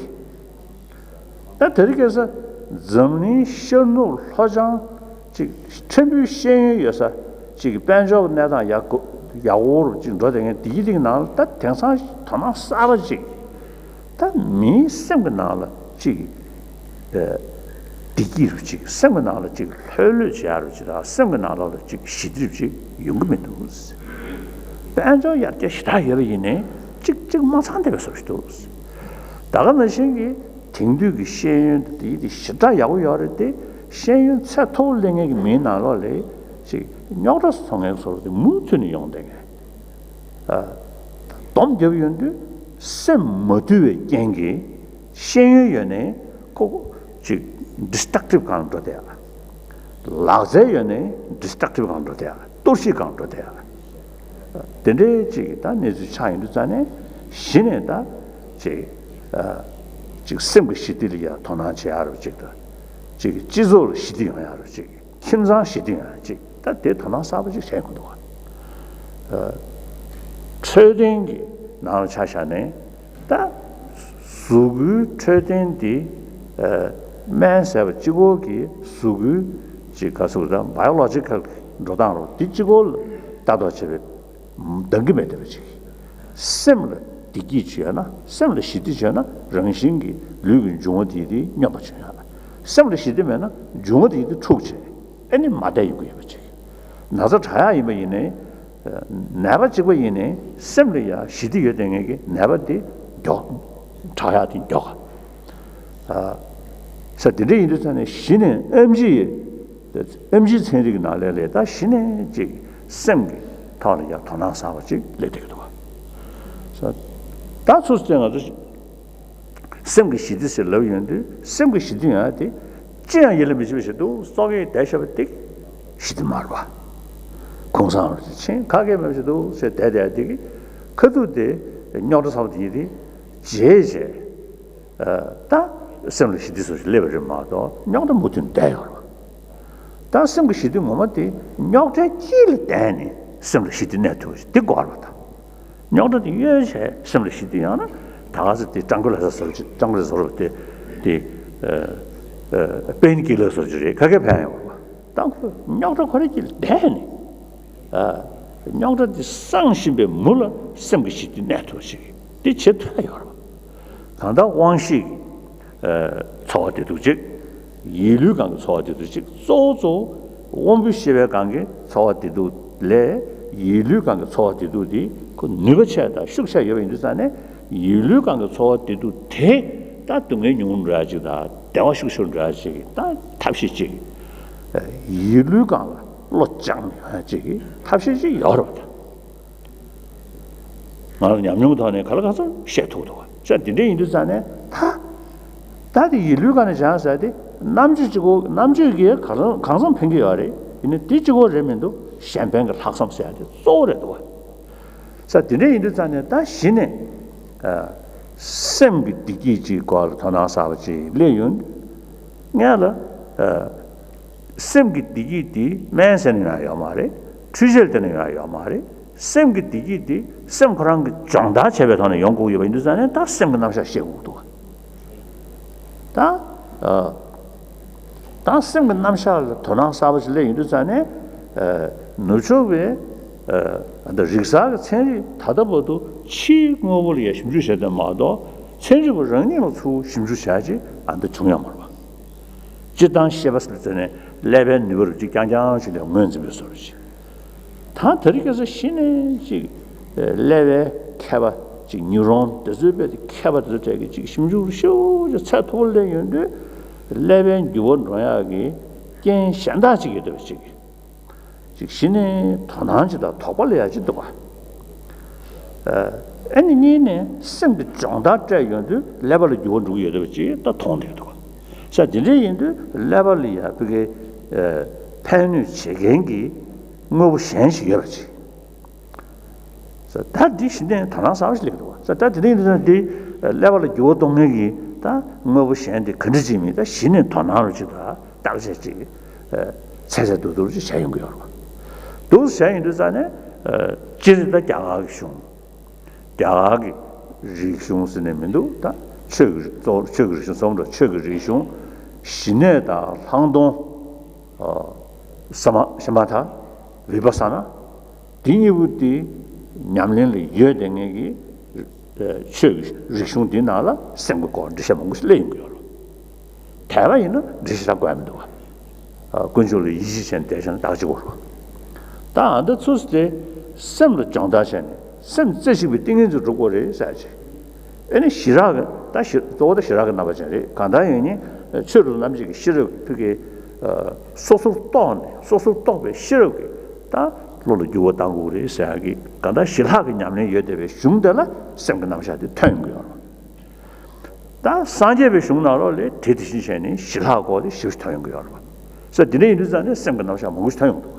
ད་དེ་རིང་ཁ་སང་འཛམ་གླིང་ཤར་ནུབ་ལྷོ་བྱང་ཅིག་ཕྲན་བུའི་ཤེས་ཡོན་ཡོད་ས་ཅིག་གི་དཔལ་འབྱོར་གནས་སྟངས་ཡག་གོ་ཡག་པོ་རུ་ཅིག་འགྲོ་བསྡད་མཁན་དེ་གི་རིགས་ནང་ལ་ད་དེང་སང་དོ་སྣང་གསར་པ་ཅིག་ད་མིའི་སེམས་ཀྱི་ནང་ལ་ཅིག་བདེ་སྐྱིད་རུ་ཅིག་སེམས་ཀྱི་ནང་ལ་ཅིག་ལྷོད་ལྷོད་བྱེད་ཡག་རུ་ཅིག་དང་སེམས་ཀྱི་ནང་ལོགས་ལ་ཅིག་ཞི་བདེ་རུ་ཅིག་ཡོང་གི་མི་འདུག་དཔལ་འབྱོར་ཡར་རྒྱས་ཞེ་དྲག་ཡོད་པ་ཡིན་ནའི་ཅིག་ཅིག་མ་ཚང་བསྡད་པའི་བཟོ་ཞིག་འདུག་ད་ག་ནང་བཞིན་གྱི་དེང་དུས་ཀྱི་ཤེས་ཡོན་དེ་དེ་ཞེ་དྲག་ཡག་པོ་ཡོད་རེད་དེ། ཤེས་ཡོན་ཚད་མཐོ་པོ་སླེབས་མཁན་གྱི་མིའི་ནང་ལོགས་ལ་ཅིག་རྙོག་དྲ་བཟོ་མཁན་བཟོ་འདྲ་དེ་མུ་མཐུད་ནས་ཡོང་བསྡད་མཁན། ཨ། སྡོམ་རྒྱབ་ཡོང་དུས་སེམས་མ་དུལ་བའི་རྐྱེན་གྱིས་ཤེས་ཡོན་ཡོད་ནའི་ཁོ་ཅིག་ཌི་སི་ཊྲག་ཊིབ་སྒང་འགྲོ་བསྡད་ཡ། ལག་རྩལ་ཡོད་ནའི་ཌི་སི་ཊྲག་ཊིབ་སྒང་འགྲོ་བསྡད་ཡ། གཏོར་བཤིག་སྒང་འགྲོ་བསྡད་ཡ། དེ་འདྲའི་ཅིག་ད་གནས་ཚུལ་ཆགས་ཡོང་དུས་ཙང་ནས་གཞི་ནས་ད་ཅིག་ཨ་ཅིག་སེམས་ཀྱི་ཞི་བདེ་ལ་ཡ་དོ་སྣང་བྱེད་ཡ་རུ་ཅིག་དང་། ཅིག་སྤྱི་ཚོགས་ལ་ཞི་བདེ་ཡོང་ཡ་རུ་ཅིག་ཁྱིམ་ཚང་ཞི་བདེ་ཡོང་ཡ་ཅིག་ད་དེ་དོ་སྣང་གསར་པ་ཅིག་བྱས་ཡོང་གི་འདུག་ག་ཨ་འཕྲོད་བསྟེན་གྱི་ནང་ལ་ཆ་བཞག་ནས། ད་གཟུགས་པོའི་འཕྲོད་བསྟེན་འདི་ཨ་སྨན་ཟས་པ་གཅིག་པོ་གིས་གཟུགས་པོའི་ཅིག་ག་ཟེར་དགོས་རེད། བ་ཡོ་ལོ་ཇི་ཀལ་འགྲོ་སྟངས་རོ་འདི་གཅིག་པོ་ལ་ལྟ་རྟོག་བྱེད་པའི་འདང་གི་མེད་བསྡད་པ་ཅིག་སེམས་ལ་བདེ་སྐྱིད་ཅིག་ཡོད་ན། སེམས་ལ་ཞི་བདེ་ཅིག་ཡོད་ན་རང་བཞིན་གྱིས་ལུས་ཀྱི་འབྱུང་བ་དེ་དེ་སྙོམས་པར་འཇུག་ཡ། སེམས་ལ་ཞི་བདེ་མེད་ན་འབྱུང་བ་དེ་དེ་འཁྲུག་བྱས། ཨེ་ནི་མ་བསྡད་ཡོང་གི་ཡོད་པ་ཅིག་ན་ཚ་དྲག་ཡག་ཡིན་པ་ཡིན་ནའི། ནད་པ་གཅིག་པ་ཡིན་ནའི་སེམས་ལ་ཡ་ཞི་བདེ་ཡོད་བསྡད་མཁན་གྱི་ནད་པ་དེ་མགྱོགས། དྲག་ཡག་དེ་མགྱོགས། ས་དེ་འདྲ་ཡིན་དུས་ཙང་ནས་གཞི་ནས་ཨེམ་ཆི་ཡི་ཨེམ་ཆི་ཚན་རིག་གི་ནང་ལས་ལས་ད་གཞི་ནས་ཅིག་སེམས་ཀྱི་ཐོག་ལ་ཡ་དོ་སྣང་བཟང་བ་ཅིག་སླེབས་བསྡད་ཀྱི་འདུག་ས། ད་ཚུར་བལྟས་ང་ཚོ། སེམས་ཀྱི་ཞི་བདེ་ཟེར་ལབ་ཡོང་དུས་སེམས་ཀྱི་ཞི་བདེ་ཡོང་ཡ་དེ་ཅི་ཡང་ཡིད་ལ་མི་བྱེད་པ་ཞིག་འདུག་སོག་ཡིག་བསྡད་བཞག་པ་དེ་ཞི་བདེ་མ་རེད་པ། གུང་སེང་རུ་ཕྱིན་ཁ་སྐད་མེད་པ་ཞིག་འདུག་ཟེར་བསྡད་བསྡད་དེ་གི་ཁ་ཐུག་དེ་རྙོག་དྲ་ཚ་པོ་དེ་ཡིན་དེ་བརྗེད་བྱས། ད་ སེམས་ལ་ཞི་བདེ་བཟོ་ཞིག་སླེབས་པ་རེད་མ་གཏོགས། རྙོག་དྲ་མུ་མཐུད་བསྡད་ཡོད་རེད་པ། ད་སེམས་ཀྱི་ཞི་བདེ་ངོ་མ་དེ་རྙོག་དྲའི་དཀྱིལ་ལ་བསྡད་ནས་སེམས་ལ་ཞི་བདེ་གནས་ཐུབ་པ་ཞིག་འདི་དགོས་རེད་པ། ད་རྙོག་དྲ་དེ་གཡོལ་བྱས་སེམས་ལ་ཞི་བདེ་ཡོང་ན། ད་ག་ཚོད་དེ་ཀྲང་ཀུ་ལ་ས་བཟོ་ཅིག་ཀྲང་ཀུ་ལ་བཟོ་རོགས་དེ་དེ་པེན་ཀི་ལར་བཟོ་ཅིག་རེད། ག་གེ་ཕན་ཡོད་རེད་པ། ད་ཁོས་རྙོག་དྲ་ཁོ་རའི་དཀྱིལ་ལ་བསྡད་ནས། ཨ། རྙོག་དྲ་དེ་སངས་བཞིན་པའི་མུ་ལ་སེམས་ཀྱི་ཞི་བདེ་གནས་ཐུབ་ཞིག་འདི་བྱེད་ཐུབ་ཡ་ཡོད་རེད་པ། གང་ལྟར་དབང་ཤེས་ཀྱི་ཨ་ཚོར་བ་བདེ་སྡུག་ཅིག་ཡིད་བློའི་སྒང་གི་ཚོར་བ་བདེ་སྡུག་ཅིག་གཙོ་བོ་གཙོ་བོ་དབང་པོའི་ཤེས་པའི་སྒང་གི་ཚོར་བ་བདེ་སྡུག་ལས། ཡིད་བློའི་སྒང་གི་ཚོར་བ་བདེ་སྡུག་དེ་ཁོ་ནུས་པ་ཆེ་དང་ཤུགས་ཆེ་ཡོད་པ་ཡིན་དུས་ཙང་ནས། ཡིད་བློའི་སྒང་གི་ཚོར་བ་བདེ་སྡུག་དེ་ད་སྡུག་བསྔལ་ཉུང་རུ་འགྲོ་ཡ་ཅིག་དང་བདེ་བ་ཤུགས་ཆེ་རུ་འགྲོ་ཡ་ཅིག་གི་ད་ཐབས་ཤེས་ཅིག་ཡིད་བློའི་སྒང་ལ་བློ་སྦྱང་ཡ་ཅིག་གི་ཐབས་ཤེས་ཅིག་ཡོད་རེད་པ། ད་ང་ལ་ཉམས་མྱོང་གི་ཐོག་ནས་ག་ལ་གང་འཚམ་བཤད་ཐུབ་འདུག་པ། ས་འདི་འདྲ་ཡིན་དུས་ཙང་ནས་ད། ད་དེ་ཡིད་བློའི་སྒང་ནས་སྦྱང་ཟེར་དེ་རྣམ་དཔྱོད་གཅིག་པོ། རྣམ་དཔྱོད་ཀྱིས་གང་འཚམ་གང་འཚམ་ཕན་གྱི་ཡོད་རེད། ཡིན་ནའི་དེ་གཅིག་པོ་རེད་མི་འདུག་གཞན་ཕན་གྱི་ལྷག་བསམ་ཟེར་ཡ་དེ་གཙོ་བོ་རེད་འདུག་པ། ས་དེ་འདྲ་ཡིན་དུས་ཙང་ནས་ད་གཞི་ནས་ཨ་སེམས་ཀྱི་བདེ་སྐྱིད་ཅིག་སྐོར་ལ་དོ་སྣང་གསར་པ་ཅིག་སླེབས་ཡོང་། ངས་ལ་ཨ་སེམས་ཀྱི་བདེ་སྐྱིད་དེ་སྨན་ཟས་ནས་ཡོང་ཡ་ཡོད་མ་རེད། འཕྲུལ་ཆས་སྟེང་ནས་ཡོང་ཡ་ཡོད་མ་རེད། སེམས་ཀྱི་བདེ་སྐྱིད་དེ་སེམས་ཁོ་རང་གིས་སྦྱོང་བརྡར་བྱས་པའི་ཐོག་ནས་ཡོང་དགོས་ཡོད་པ་ཡིན་དུས་ཙང་ནས། ད་སེམས་ཀྱི་རྣམ་གཞག་ཤེས་དགོས་འདུག་པ། ད་ཨ་ད་སེམས་ཀྱི་རྣམ་གཞག་ལ་དོ་སྣང་གསར་པ་ཞིག་སླེབས་ཡོང་དུས་ཙང་ནས། ཨ་ནུབ་ཕྱོགས་པའི་ཨ་ད་རིག་གསར་གྱི་ཚན་རིག་ད་ལྟ་བར་དུ་ཕྱིའི་དངོས་པོ་ལ་ཡང་ཞིབ་འཇུག་བྱས་ཏེ་མ་གཏོགས། ཚན་རིག་པ་རང་ཉིད་ལ་ཚུར་ཞིབ་འཇུག་བྱ་ཡ་ཅིག་ཨ་ད་བྱུང་ཡོད་མ་རེད་པ། སྤྱིར་བཏང་ཤེས་པ་ཟེར་ནས་ཀླད་པའི་ནུས་པ་རུ་ཅིག་རྐྱང་རྐྱང་ཞིག་ལ་ངོས་འཛིན་པའི་བཟོ་འདྲ་ཅིག་ད་དེ་རིང་ཁ་སང་གཞི་ནས་ཅིག་ཀླད་པའི་མཁས་པ་ཅིག་ནིའུ་རོན་དེ་ཚོའི་དཔེ་དེ་མཁས་པ་དེ་ཚོ་གྲས་ཀྱིས་ཅིག་ཞིབ་འཇུག་ཤུགས་ཆེ་ཚད་མཐོ་པོ་སླེབས་ཡོང་དུས། ཀླད་པའི་འགྱུར་བ་འགྲོ་ཡག་གི་རྐྱེན་གཞན་དག་ཅིག་ཡོད་བསྡད་པ་ཅིག་ཅིག་གཞི་ནས་དོ་སྣང་ཅིག་དང་དོགས་པ་སླེབས་ཡ་ཅིག་འདུག་པ། ཨ་ནི་གཉིས་ནས་སེམས་ཀྱི་སྦྱོང་བརྡར་སྤྲད་ཡོང་དུས་ཀླད་པ་ལ་འགྱུར་བ་འགྲོ་གི་ཡོད་བསྡད་པ་ཅིག་ད་མཐོང་བསྡད་འདུག་པ། ས་དེ་འདྲ་ཡིན་དུས་ཀླད་པ་ལ་ཡ་ཕ་གི་ཨ་ཕན་གནོད་བྱེད་མཁན་གྱི་དངོས་པོ་གཞན་ཞིག་ཡོད་པ་ཅིག་ས་ད་འདི་གཞི་ནས་དོ་སྣང་གསར་པ་ཞིག་སླེབས་འདུག་པ། ས་ད་དེ་འདྲ་ཡིན་དུས་འདི་ཀླད་པ་ལ་འགྱུར་བ་གཏོང་མཁན་གྱི་ད་དངོས་པོ་གཞན་དེ་ག་འདྲ་ཅིག་མིན། ད་གཞི་ནས་དོ་སྣང་རུ་ཅིག་དང་བརྟག་དཔྱད་ཅིག་ཨ་ཚད་ཚད་འདུག་འདུག་ཅིག་བྱས་ཡོང་གི་ཡོད་རེད་པ། འདུག་བྱས་ཡོང་དུས་ཙང་ནས་ཨ་སྤྱིར་ད་རྒྱ་གར་གྱི་གཞུང་། རྒྱ་གར་གྱི་རིག་གཞུང་ཟེར་ནས་མི་འདུག་ད་ཆོས་ཀྱི་རིག་གཙོ་ཆོས་ཀྱི་རིག་གཞུང་གསུམ་རེད། ཆོས་ཀྱི་རིག་གཞུང་། ཞི་གནས་དང་ལྷག་མཐོང་། ཨ་ས་མ་ཤ་མ་ཐ་བི་པ་ས་ན། འདི་གཉིས་པོ་དེ་ཉམས་ལེན་ལ་ཡོད་བསྡད་མཁན་གྱི་ཨ་ཆོས་ཀྱི་རིག་གཞུང་འདིའི་ནང་ལ་སེམས་ཀྱི་སྐོར་འགྲེལ་བཤད་མང་པོ་ཞིག་སླེབས་ཡོང་གི་ཡོད་རེད། དད་པ་ཡིན་ན་འགྲེལ་བཤད་རྒྱག་དགོས་མི་འདུག་པ། ཨ་དཀོན་མཆོག་ལ་ཡིད་ཆེས་བྱས་ནས་བསྡད་བྱས་ན་ད་གཅིག་པོ་རེད། ད་ཨ་ད་ཚུར་དེ་སེམས་ལ་སྦྱོང་བརྡར་བྱས་ནས་སེམས་རྩེ་གཅིག་པའི་ཏིང་ངེ་འཛིན་འགྲུབ་དགོས་རེད་ཟེར་ཅིག་ཨ་ནི་ཞི་རགས་ཀྱི་ད་ཞི་གཙོ་བོ་ད་ཞི་རགས་ཀྱི་རྣམ་པ་ཅན་རེད། གང་ལྟར་ཡིན་ནའི་ཆོས་རབ་རྣམ་འབྱེད་ཀྱི་ཤེས་རབ་ཕུལ་གྱི་ཨ་སོ་སོར་རྟོག་ནས་སོ་སོར་རྟོག་པའི་ཤེས་རབ་ཀྱིས་ད་བློ་ལ་འགྱུར་བ་གཏང་དགོས་རེད་ཟེར་ཡག་གི་གང་ལྟར་ཞི་ལྷག་གི་ཉམས་ལེན་ཡོད་བསྡད་པའི་གཞུང་དེ་ལ་སེམས་ཀྱི་རྣམ་གཞག་དེ་ཐོན་ཡོང་གི་ཡོད་རེད། ད་སངས་རྒྱས་པའི་གཞུང་ནང་ལོགས་ལ་དེ་དེ་བཞིན་བྱས་ནས་ཞི་ལྷག་སྐོར་དེ་ཞིབ་ཞིབ་ཐོན་ཡོང་གི་ཡོད་རེད་པ། ས་དེ་འདྲ་ཡིན་དུས་ཙང་ནས་སེམས་ཀྱི་རྣམ་གཞག་མང་པོ་ཞིག་ཐོན་ཡོང་འདུག་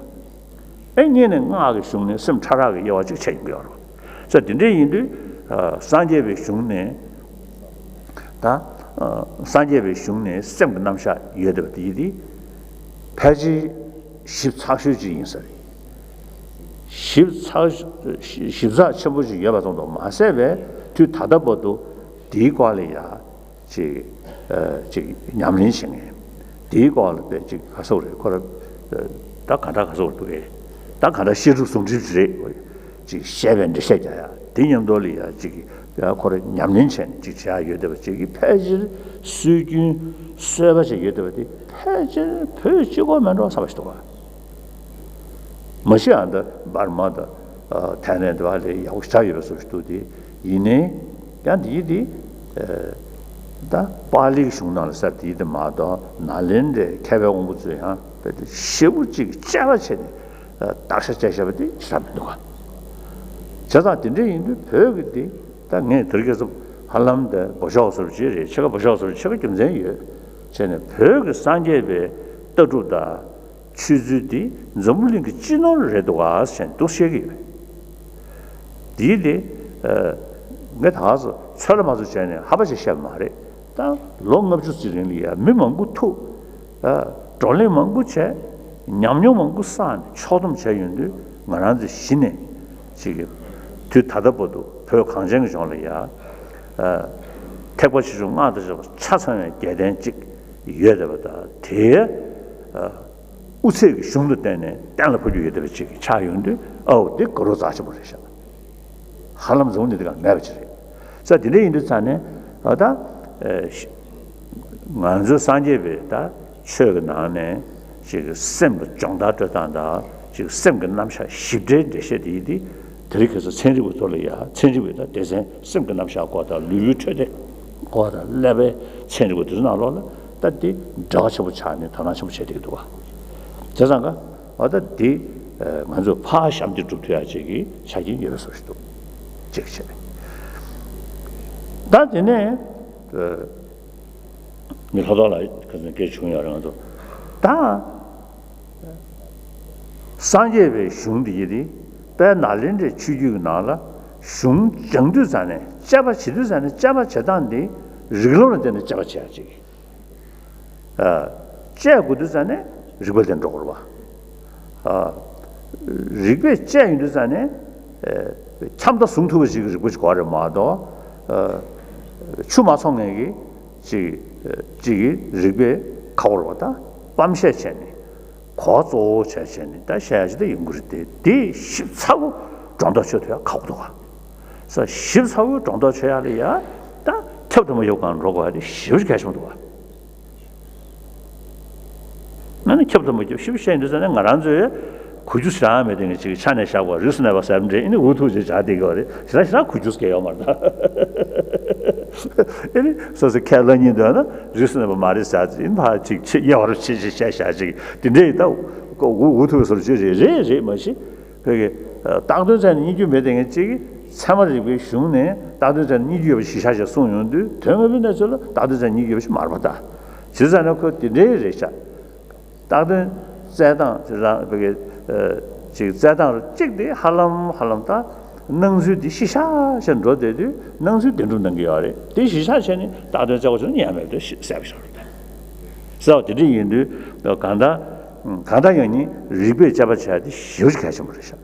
ཨེ་གཉིས་ནས་སྔགས་ཀྱི་གཞུང་ནས་སེམས་ཕྲ་རགས་ཀྱི་དབྱེ་བ་གཅིག་ཕྱེ་ཡོང་གི་ཡོད་རེད་པ། ས་དེ་འདྲ་ཡིན་དུས་ཨ་སངས་རྒྱས་པའི་གཞུང་ནས་ད་ཨ་སངས་རྒྱས་པའི་གཞུང་ནས་སེམས་ཀྱི་རྣམ་གཞག་ཡོད་བསྡད་པ་དེ་ཡིན་དེ་ཕལ་ཆེར་ཞིབ་ཚགས་ཤོས་ཅིག་ཡིན་ས་རེད། ཞིབ་ཚགས་ཞིབ་ཚགས་ཆེན་པོ་ཞིག་ཡོད་པ་ཙམ་དུ་མ་ཟད་པའི་དུས་ད་ལྟ་བར་དུ་དེའི་སྐོར་ལ་ཡ་ཅིག་ཨ་ཅིག་ཉམས་ལེན་བྱེད་མཁན། དེའི་སྐོར་ལ་དཔེ་ཅིག་ག་ཟེར་དགོས་རེད། ཁོ་ར་ཨ་ད་ག་འདྲ་ག་ཟེར་དགོས་རེད། ད་ག་འདྲ་བཤད་སྒྲུབ་ཟུང་འབྲེལ་ཅིག་རེད། ཅིག་བཤད་པའི་འགྲེལ་བཤད་རྒྱག་ཡ་དེ་མཉམ་དུ་ལ་ཡ་ཅིག་ཡ་ཁོ་ར་ཉམས་ལེན་བྱས་ནས་ཅིག་བྱེད་ཡ་ཡོད་བསྡད་པ་ཅིག་གིས་ཕལ་ཆེར་སྲོལ་རྒྱུན་གསར་པ་ཅིག་ཡོད་བསྡད་པ་དེ་ཕལ་ཆེར་བོད་གཅིག་པོ་མིན་འགྲོ་བསམ་པ་ཞིག་འདུག་ག་མ་གཞི་ཨ་ད་འབར་མ་དང་ཨ་ཐའི་ལེན་དེ་བ་ལས་ཡག་པོ་ཞེ་དྲག་ཡོད་པའི་བཟོ་ཞིག་འདུག་སྟེ། ཡིན་ནའི་ཡང་འདི་དེ་ཨ་ད་པཱ་ལིའི་གཞུང་ནང་ལ་ས་དེ་དེ་མ་གཏོགས་ནཱ་ལེནྡྲའི་མཁས་པའི་དབང་པོ་ཚོས་ཡང་དཔེ་དེ་ཞེ་པོ་ཅིག་དཔྱད་པ་བྱས་ནས་ཨ་བརྟག་དཔྱད་བྱས་བཞག་པ་དེ་ཞེ་དྲག་མི་འདུག་ག་བྱས་ཙང་དེ་འདྲ་ཡིན་དུས་བོད་ཀྱི་དེ་ད་ངས་དེ་རིང་ཁ་སང་ཧ་ལམ་དེ་འབོ་ཤོག་བཟོ་འདྲ་ཅིག་རེད། ཕྱེད་ཀ་འབོ་ཤོག་བཟོ་འདྲ་ཕྱེད་ཀ་རྒྱུ་མཚན་ཡོད་བྱས་ནས་བོད་ཀྱི་སངས་རྒྱས་པའི་ལྟ་གྲུབ་དང་། ཆོས་ཚུལ་འདི་འཛམ་བུ་གླིང་གི་སྤྱི་ནོར་རེད་འདུག་ག་ཟེར་འདུག་བཤད་ཀྱི་ཡོད། འདིའི་དེ་ཨ་ངས་ད་ག་ཚོད་ཚོད་ལ་མ་ཚོད་བྱས་ནས་ཧ་པ་ཞིག་བཤད་པ་མ་རེད། ད་ལོ་ལྔ་བཅུ་ཙམ་རིང་ལ་ཡ་མི་མང་པོ་ཐུག་ཨ། བགྲོ་གླེང་མང་པོ་བྱས། ཉམས་མྱོང་མང་པོ་བསགས་ནས་ཕྱོགས་བསྡོམས་བྱས་ཡོང་དུས་ང་རང་ཚོ་གཞི་ནས་ཅིག་དུས་ད་ལྟ་བར་དུ་བོད་གངས་ཅན་གྱི་ལྗོངས་ལ་ཡ་ཨ། ཐེག་པ་ཆེ་ཆུང་སྔགས་དང་བཅས་པ་ཆ་ཚང་བའི་རྒྱལ་བསྟན་ཅིག་ཡོད་བསྡད་པ་དང་དེའི་ཨ། དབུ་ཚད་ཀྱི་གཞུང་དུ་བརྟེན་ནས་གཏན་ལ་ཕབ་རྒྱུ་ཡོད་བསྡད་པ་ཅིག་ཆགས་ཡོང་དུས་ཨའོ་འདི་དགའ་རབ་རྩ་ཆེན་པོ་རེད་ཤག་ཧ་ལམ་འཛོམས་ནས་འདི་ག་མེད་པ་ཅིག་རེད། ས་དེ་འདྲ་ཡིན་དུས་ཙང་ནས་ཨ་ད་ཨེ་ང་ཚོ་སངས་རྒྱས་པའི་ད་ཆོས་ཀྱི་ནང་ནས་ཅིག་སེམས་ལ་སྦྱོང་བརྡར་སྤྲོད་སྟངས་དང་ཅིག་སེམས་ཀྱི་རྣམ་གཞག་ཞིབ་ཕྲའི་འགྲེལ་བཤད་དེ་ཡིན་དེ་དེ་རིང་ཁ་སང་ཚན་རིག་པ་ཚོ་ལ་ཡ་ཚན་རིག་པའི་ད་སྡེ་ཚན་སེམས་ཀྱི་རྣམ་གཞག་སྐོར་དང་ལུས་པོའི་འཕྲོད་བསྟེན་སྐོར་དང་ཀླད་པའི་ཚན་རིག་པ་དེ་ཚོ་ནང་ལོགས་ལ་ད་དེ་འབྲེལ་བ་ཆེན་པོ་ཆགས་ནས་དོ་སྣང་ཆེན་པོ་བྱེད་བསྡད་ཀྱི་འདུག་བ། བྱས་ཙང་ཀ་འོ་ད་འདི་ང་ཚོས་ཕར་ཞབས་འདེགས་སྒྲུབ་ཐུབ་ཡག་ཅིག་གི་ཆ་རྐྱེན་ཡོད་པའི་བཟོ་ཞིག་འདུག་ཅིག་བྱས། ད་དེ་ནས་ངས་ལྷག་ཐོག་ལ་ཁ་སང་སྐད་བྱུང་ཡོད་རེད། ང་ཚོ་ད་སངས་རྒྱས་པའི་གཞུང་འདི་ཡི་དེ་དཔལ་ནཱ་ལེནྡྲའི་ཆོས་བརྒྱུད་ཀྱི་ནང་ལ་གཞུང་སྦྱང་དུས་ཙང་ནས་དཔྱད་པ་བྱེད་དུས་ཙང་ནས་དཔྱད་པ་བྱེད་སྟངས་འདི་རིགས་ལམ་ལ་བརྟེན་ནས་དཔྱད་པ་བྱེད་ཡག་ཅིག་ཨ། དཔྱད་དགོས་དུས་ཙང་ནས་རིགས་པ་ལྡན་འགྲོ་དགོས་རེད་བ། ཨ། རིགས་པས་དཔྱད་ཡོང་དུས་ཙང་ནས་ཨ། ཁྱབ་མཐའ་བཟུང་ཐུབ་པ་ཞིག་གི་རིགས་པ་ཞིག་དགོས་རེད་མ་གཏོགས་ཨ། ཆུ་མ་འཚོང་མཁན་གྱི་ཅིག་ཅིག་གི་རིགས་པས་ཁག་པོ་རེད་བ། ད་སྤམ་བཤད་བྱས་ནས་གོ་གཙོ་བོ་བྱས་བྱས་ནས་ད་བཤད་ཡག་ཅིག་ད་ཡོང་གི་རེད་དེ། དེ་ཞིབ་ཚགས་པོ་སྒྲོ་འདོགས་ཆོད་ཐུབ་ཡག་ཁག་པོ་འདུག་བ། ས་ཞིབ་ཚགས་པོའི་སྒྲོ་འདོགས་ཆོད་ཡག་ལ་ཡ་ད་ཁྱབ་ཏུ་མ་ཡོང་གང་འགྲོ་དགོས་ཡག་དེ་ཞེ་པོ་ཅིག་གལ་ཆེན་པོ་འདུག་བ། ང་ནི་ཁྱབ་ཏུ་མ་ཁྱབ་ཞིབ་བཤད་ཡོང་དུས་ཙང་ནས་ང་རང་ཚོས་གོ་རྒྱུ་ཞེ་དྲག་མེད་དེ་ངས་ཅིག་ཆ་ནས་བཞག་པ་རིས་སུ་གནས་པ་ཟེར་འདྲ་ཨེ་ནི་འུ་ཐུག་ཅིག་བྱ་བསྡད་ཀྱི་ཡོད་རེད། ཞེ་དྲག་ཞེ་དྲག་གོ་རྒྱུ་སྐད་ཡོད་མ་རེད་ད། ཨེ་ནི་སོ་སོ་ཁས་ལེན་སྙིང་འདོད་ན་རིས་སུ་གནས་པ་མ་རེད་ཟེར་ཅིག་ཨེ་ནི་ཕར་ཅིག་ཆེ་དབྱེ་བ་ཕྱེ་ཅིག་བཤད་བཞག་ཅིག་དེ་འདྲ་ཡིན་ད། འུ་འུ་ཐུག་སོར་ཅིག་རེད་རེད་རེད་མ་གཞི། བོད་ཀྱི་བཏགས་དོན་ཚད་ནས་རྙེད་རྒྱུ་མེད་དེ་ངས་གཅིག་གིས་ཚད་མ་རིག་པའི་གཞུང་ནས་བཏགས་དོན་ཚད་ནས་རྙེད་རྒྱུ་ཡོད་པ་ཞིག་བཞག་ཅིག་གསུངས་ཡོང་དུས་དོན་དངོས་པོའི་གནས་ཚུལ་ལ་བཏགས་དོན་ཚད་ནས་རྙེད་རྒྱུ་ཡོད་པ་ཞིག་མ་རེད་པ། ད་བྱས་ཙང་ན་ཁོ་དེ་འདྲའི་རེད་ཤག་བཏགས་དོན་བཙལ་སྟངས་ཅིག་རང་བོད་ཀྱི་ཅིག་བཙལ་སྟངས་གཅིག་དེ་ཧ་ལམ་ཧ་ལམ་ད་སྣང་ཚུལ་འདི་གཞི་བཞག་བྱས་འགྲོ་བསྡད་དུས་སྣང་ཚུལ་བདེན་གྲུབ་གནང་གི་ཡོད་རེད། དེ་གཞི་བཞག་བྱས་ནས་བཏགས་དོན་བཙལ་དགོས་བྱུང་ན་ཡང་མེད་པ་དེ་གསལ་པོ་ཞིག་རེད། ད་གསལ་བ་དེ་འདྲ་ཡིན་དུས་གང་ལྟར་གང་ལྟར་ཡང་ནི་རིགས་པས་དཔྱད་པ་བྱས་ཏེ་ཞེ་པོ་ཅིག་གལ་ཆེན་པོ་རེད་ཤག་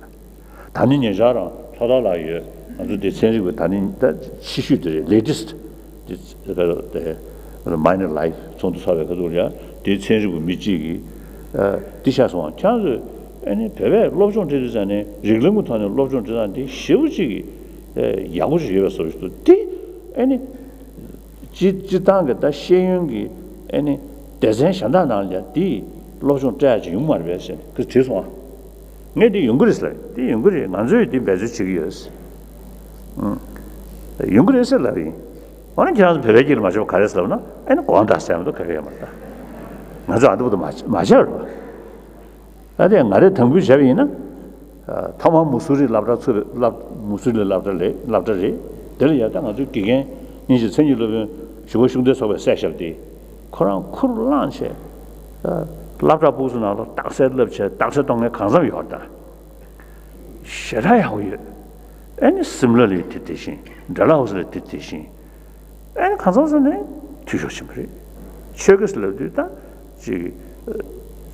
ད་ནི་ཉེ་ཆར་རང་ལྷོ་ཐར་ལགས་ཡོད། ང་ཚོ་འདི་ཚན་རིག་པ་ད་ནི་ད་ཕྱི་ཤོས་དེ་རེད། ལེ་ཊེ་སི་ཊི་དེ་Minor Life ཚོགས་འདུ་ཚོགས་པའི་ཁ་ཐུག་ལ་ཡང་དེའི་ཚན་རིག་པ་མི་གཅིག་གིས་འདི་བཤད་སོང་བ། ཁྱེད་ཚོས་ཨ་ནི་བོད་པས་སློབ་སྦྱོང་སྤྲད་དུས་ཙང་ནས་རིགས་ལམ་གྱི་ཐོག་ནས་སློབ་སྦྱོང་སྤྲད་སྟངས་འདི་ཞེ་པོ་ཅིག་གི་ཡག་པོ་ཞིག་ཡོད་པའི་བཟོ་ཞིག་འདུག་དེ་ཨ་ནི། སྤྱི་སྤྱི་བཏང་གི་ད་ཤེས་ཡོན་གྱི་ཨེ་ནི་སྡེ་ཚན་གཞན་དག་ནང་ལ་ཡང་འདི་སློབ་སྦྱོང་སྤྲད་ཡག་ཅིག་ཡོང་མ་རེད་པས་ཟེར་ནས་ཁོས་དྲིས་སོང་ཨ། ངས་འདི་ཡོང་གི་རེད་ཟེར། འདི་ཡོང་གི་རེད། ང་ཚོས་འདི་འབད་རྩོལ་བྱེད་ཀྱི་ཡོད་ཟེར། ཨང་། ཡོང་གི་རེད་ཟེར་ལབ་ཡིན། འོ་ན་ཁྱེད་རང་ཚོ་བོད་པའི་སྐད་ལ་མ་ཤེས་པ་ག་རེ་ཟེར་ལབ་ན་ཨེ་ནི་དགོངས་དག་ཟེར་མ་གཏོགས་ག་གེ་ཡོད་མ་རེད་ད། ང་ཚོས་ཨ་འདི་བོ་དུ་མ་མ་བྱས་པ་རེད་པ། ཨ་དེ་ང་རས་དང་འབུལ་བྱས་པ་ཡིན་ན། ཨ་ཐོག་མར་མུ་སུ་རི་སློབ་གྲྭ་ཚུར་སློབ་མུ་སུ་རི་སློབ་གྲྭ་ལས་སློབ་གྲྭ་རེད། དེ་ལ་ཡ་ད་ང་ཚོའི་དགེ་རྒན་དབྱིན་ཇིའི་མཚན་ཉིད་སློབ་དཔོན་ཞུ་བ་ཤུགས་ལྡན་ཚོགས་པའི་སྲས་ཞབས་དེ་ཁོ་རང་ཁུར་བླངས་བྱས། ཨ་སློབ་གྲྭ་ཕུགས་སུ་ནང་ལ་རྟགས་གསལ་བསླབ་བྱས་རྟགས་གསལ་གཏོང་མཁན་གང་འཚམ་ཡོད་རེད་ད། ཞེ་དྲག་ཡག་པོ་ཡོད། ཨ་ནི་སིམ་ལ་ལ་ཡ་དེ་དེ་བཞིན་ཌལ་ཧོ་སི་ལ་དེ་དེ་བཞིན། ཨ་ནི་གང་ཚང་ས་ནས་འཐུས་ཤོར་ཕྱིན་པ་རེད། ཆོས་སྐད་ལབ་དུས་ད་ཅིག་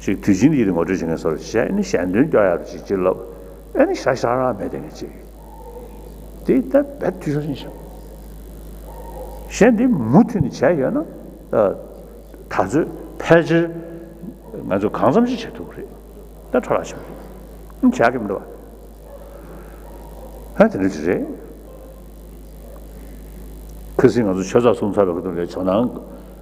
ཅིག་དུས་ཆེན་དེ་ཡིན་ངོ་སྤྲོད་བྱེད་མཁན་བཟོ་འདྲ་བྱས། ཨ་ནི་ཞལ་འདོན་སྐྱོར་ཡག་ཅིག་ཅིག་ལབ། ཨ་ནི་ཤ་ཤ་རང་མེད་དེ་ངས་ཅིག་དེ་ད་རྦད་འཐུས་ཤོར་ཕྱིན་ཤག་གཞན་དེ་མུ་མཐུད་ནས་བྱས་ཡོད་ན་ད་ཚོད་ཕལ་ཆེར་ང་ཚོ་གང་འཚམ་ཞིག་བྱེད་ཐུབ་ཀྱི་རེད། ད་འཕྲོ་བརླག་ཕྱིན་པ་རེད། བྱ་གི་མི་འདུག་བ། ཧ་དེ་འདྲ་ཅིག་རེད། ཁ་སང་ང་ཚོ་ཆོས་ཚོགས་གསུམ་ཚོགས་པའི་ཁ་ཐུག་ལ་ཇོ་ནང་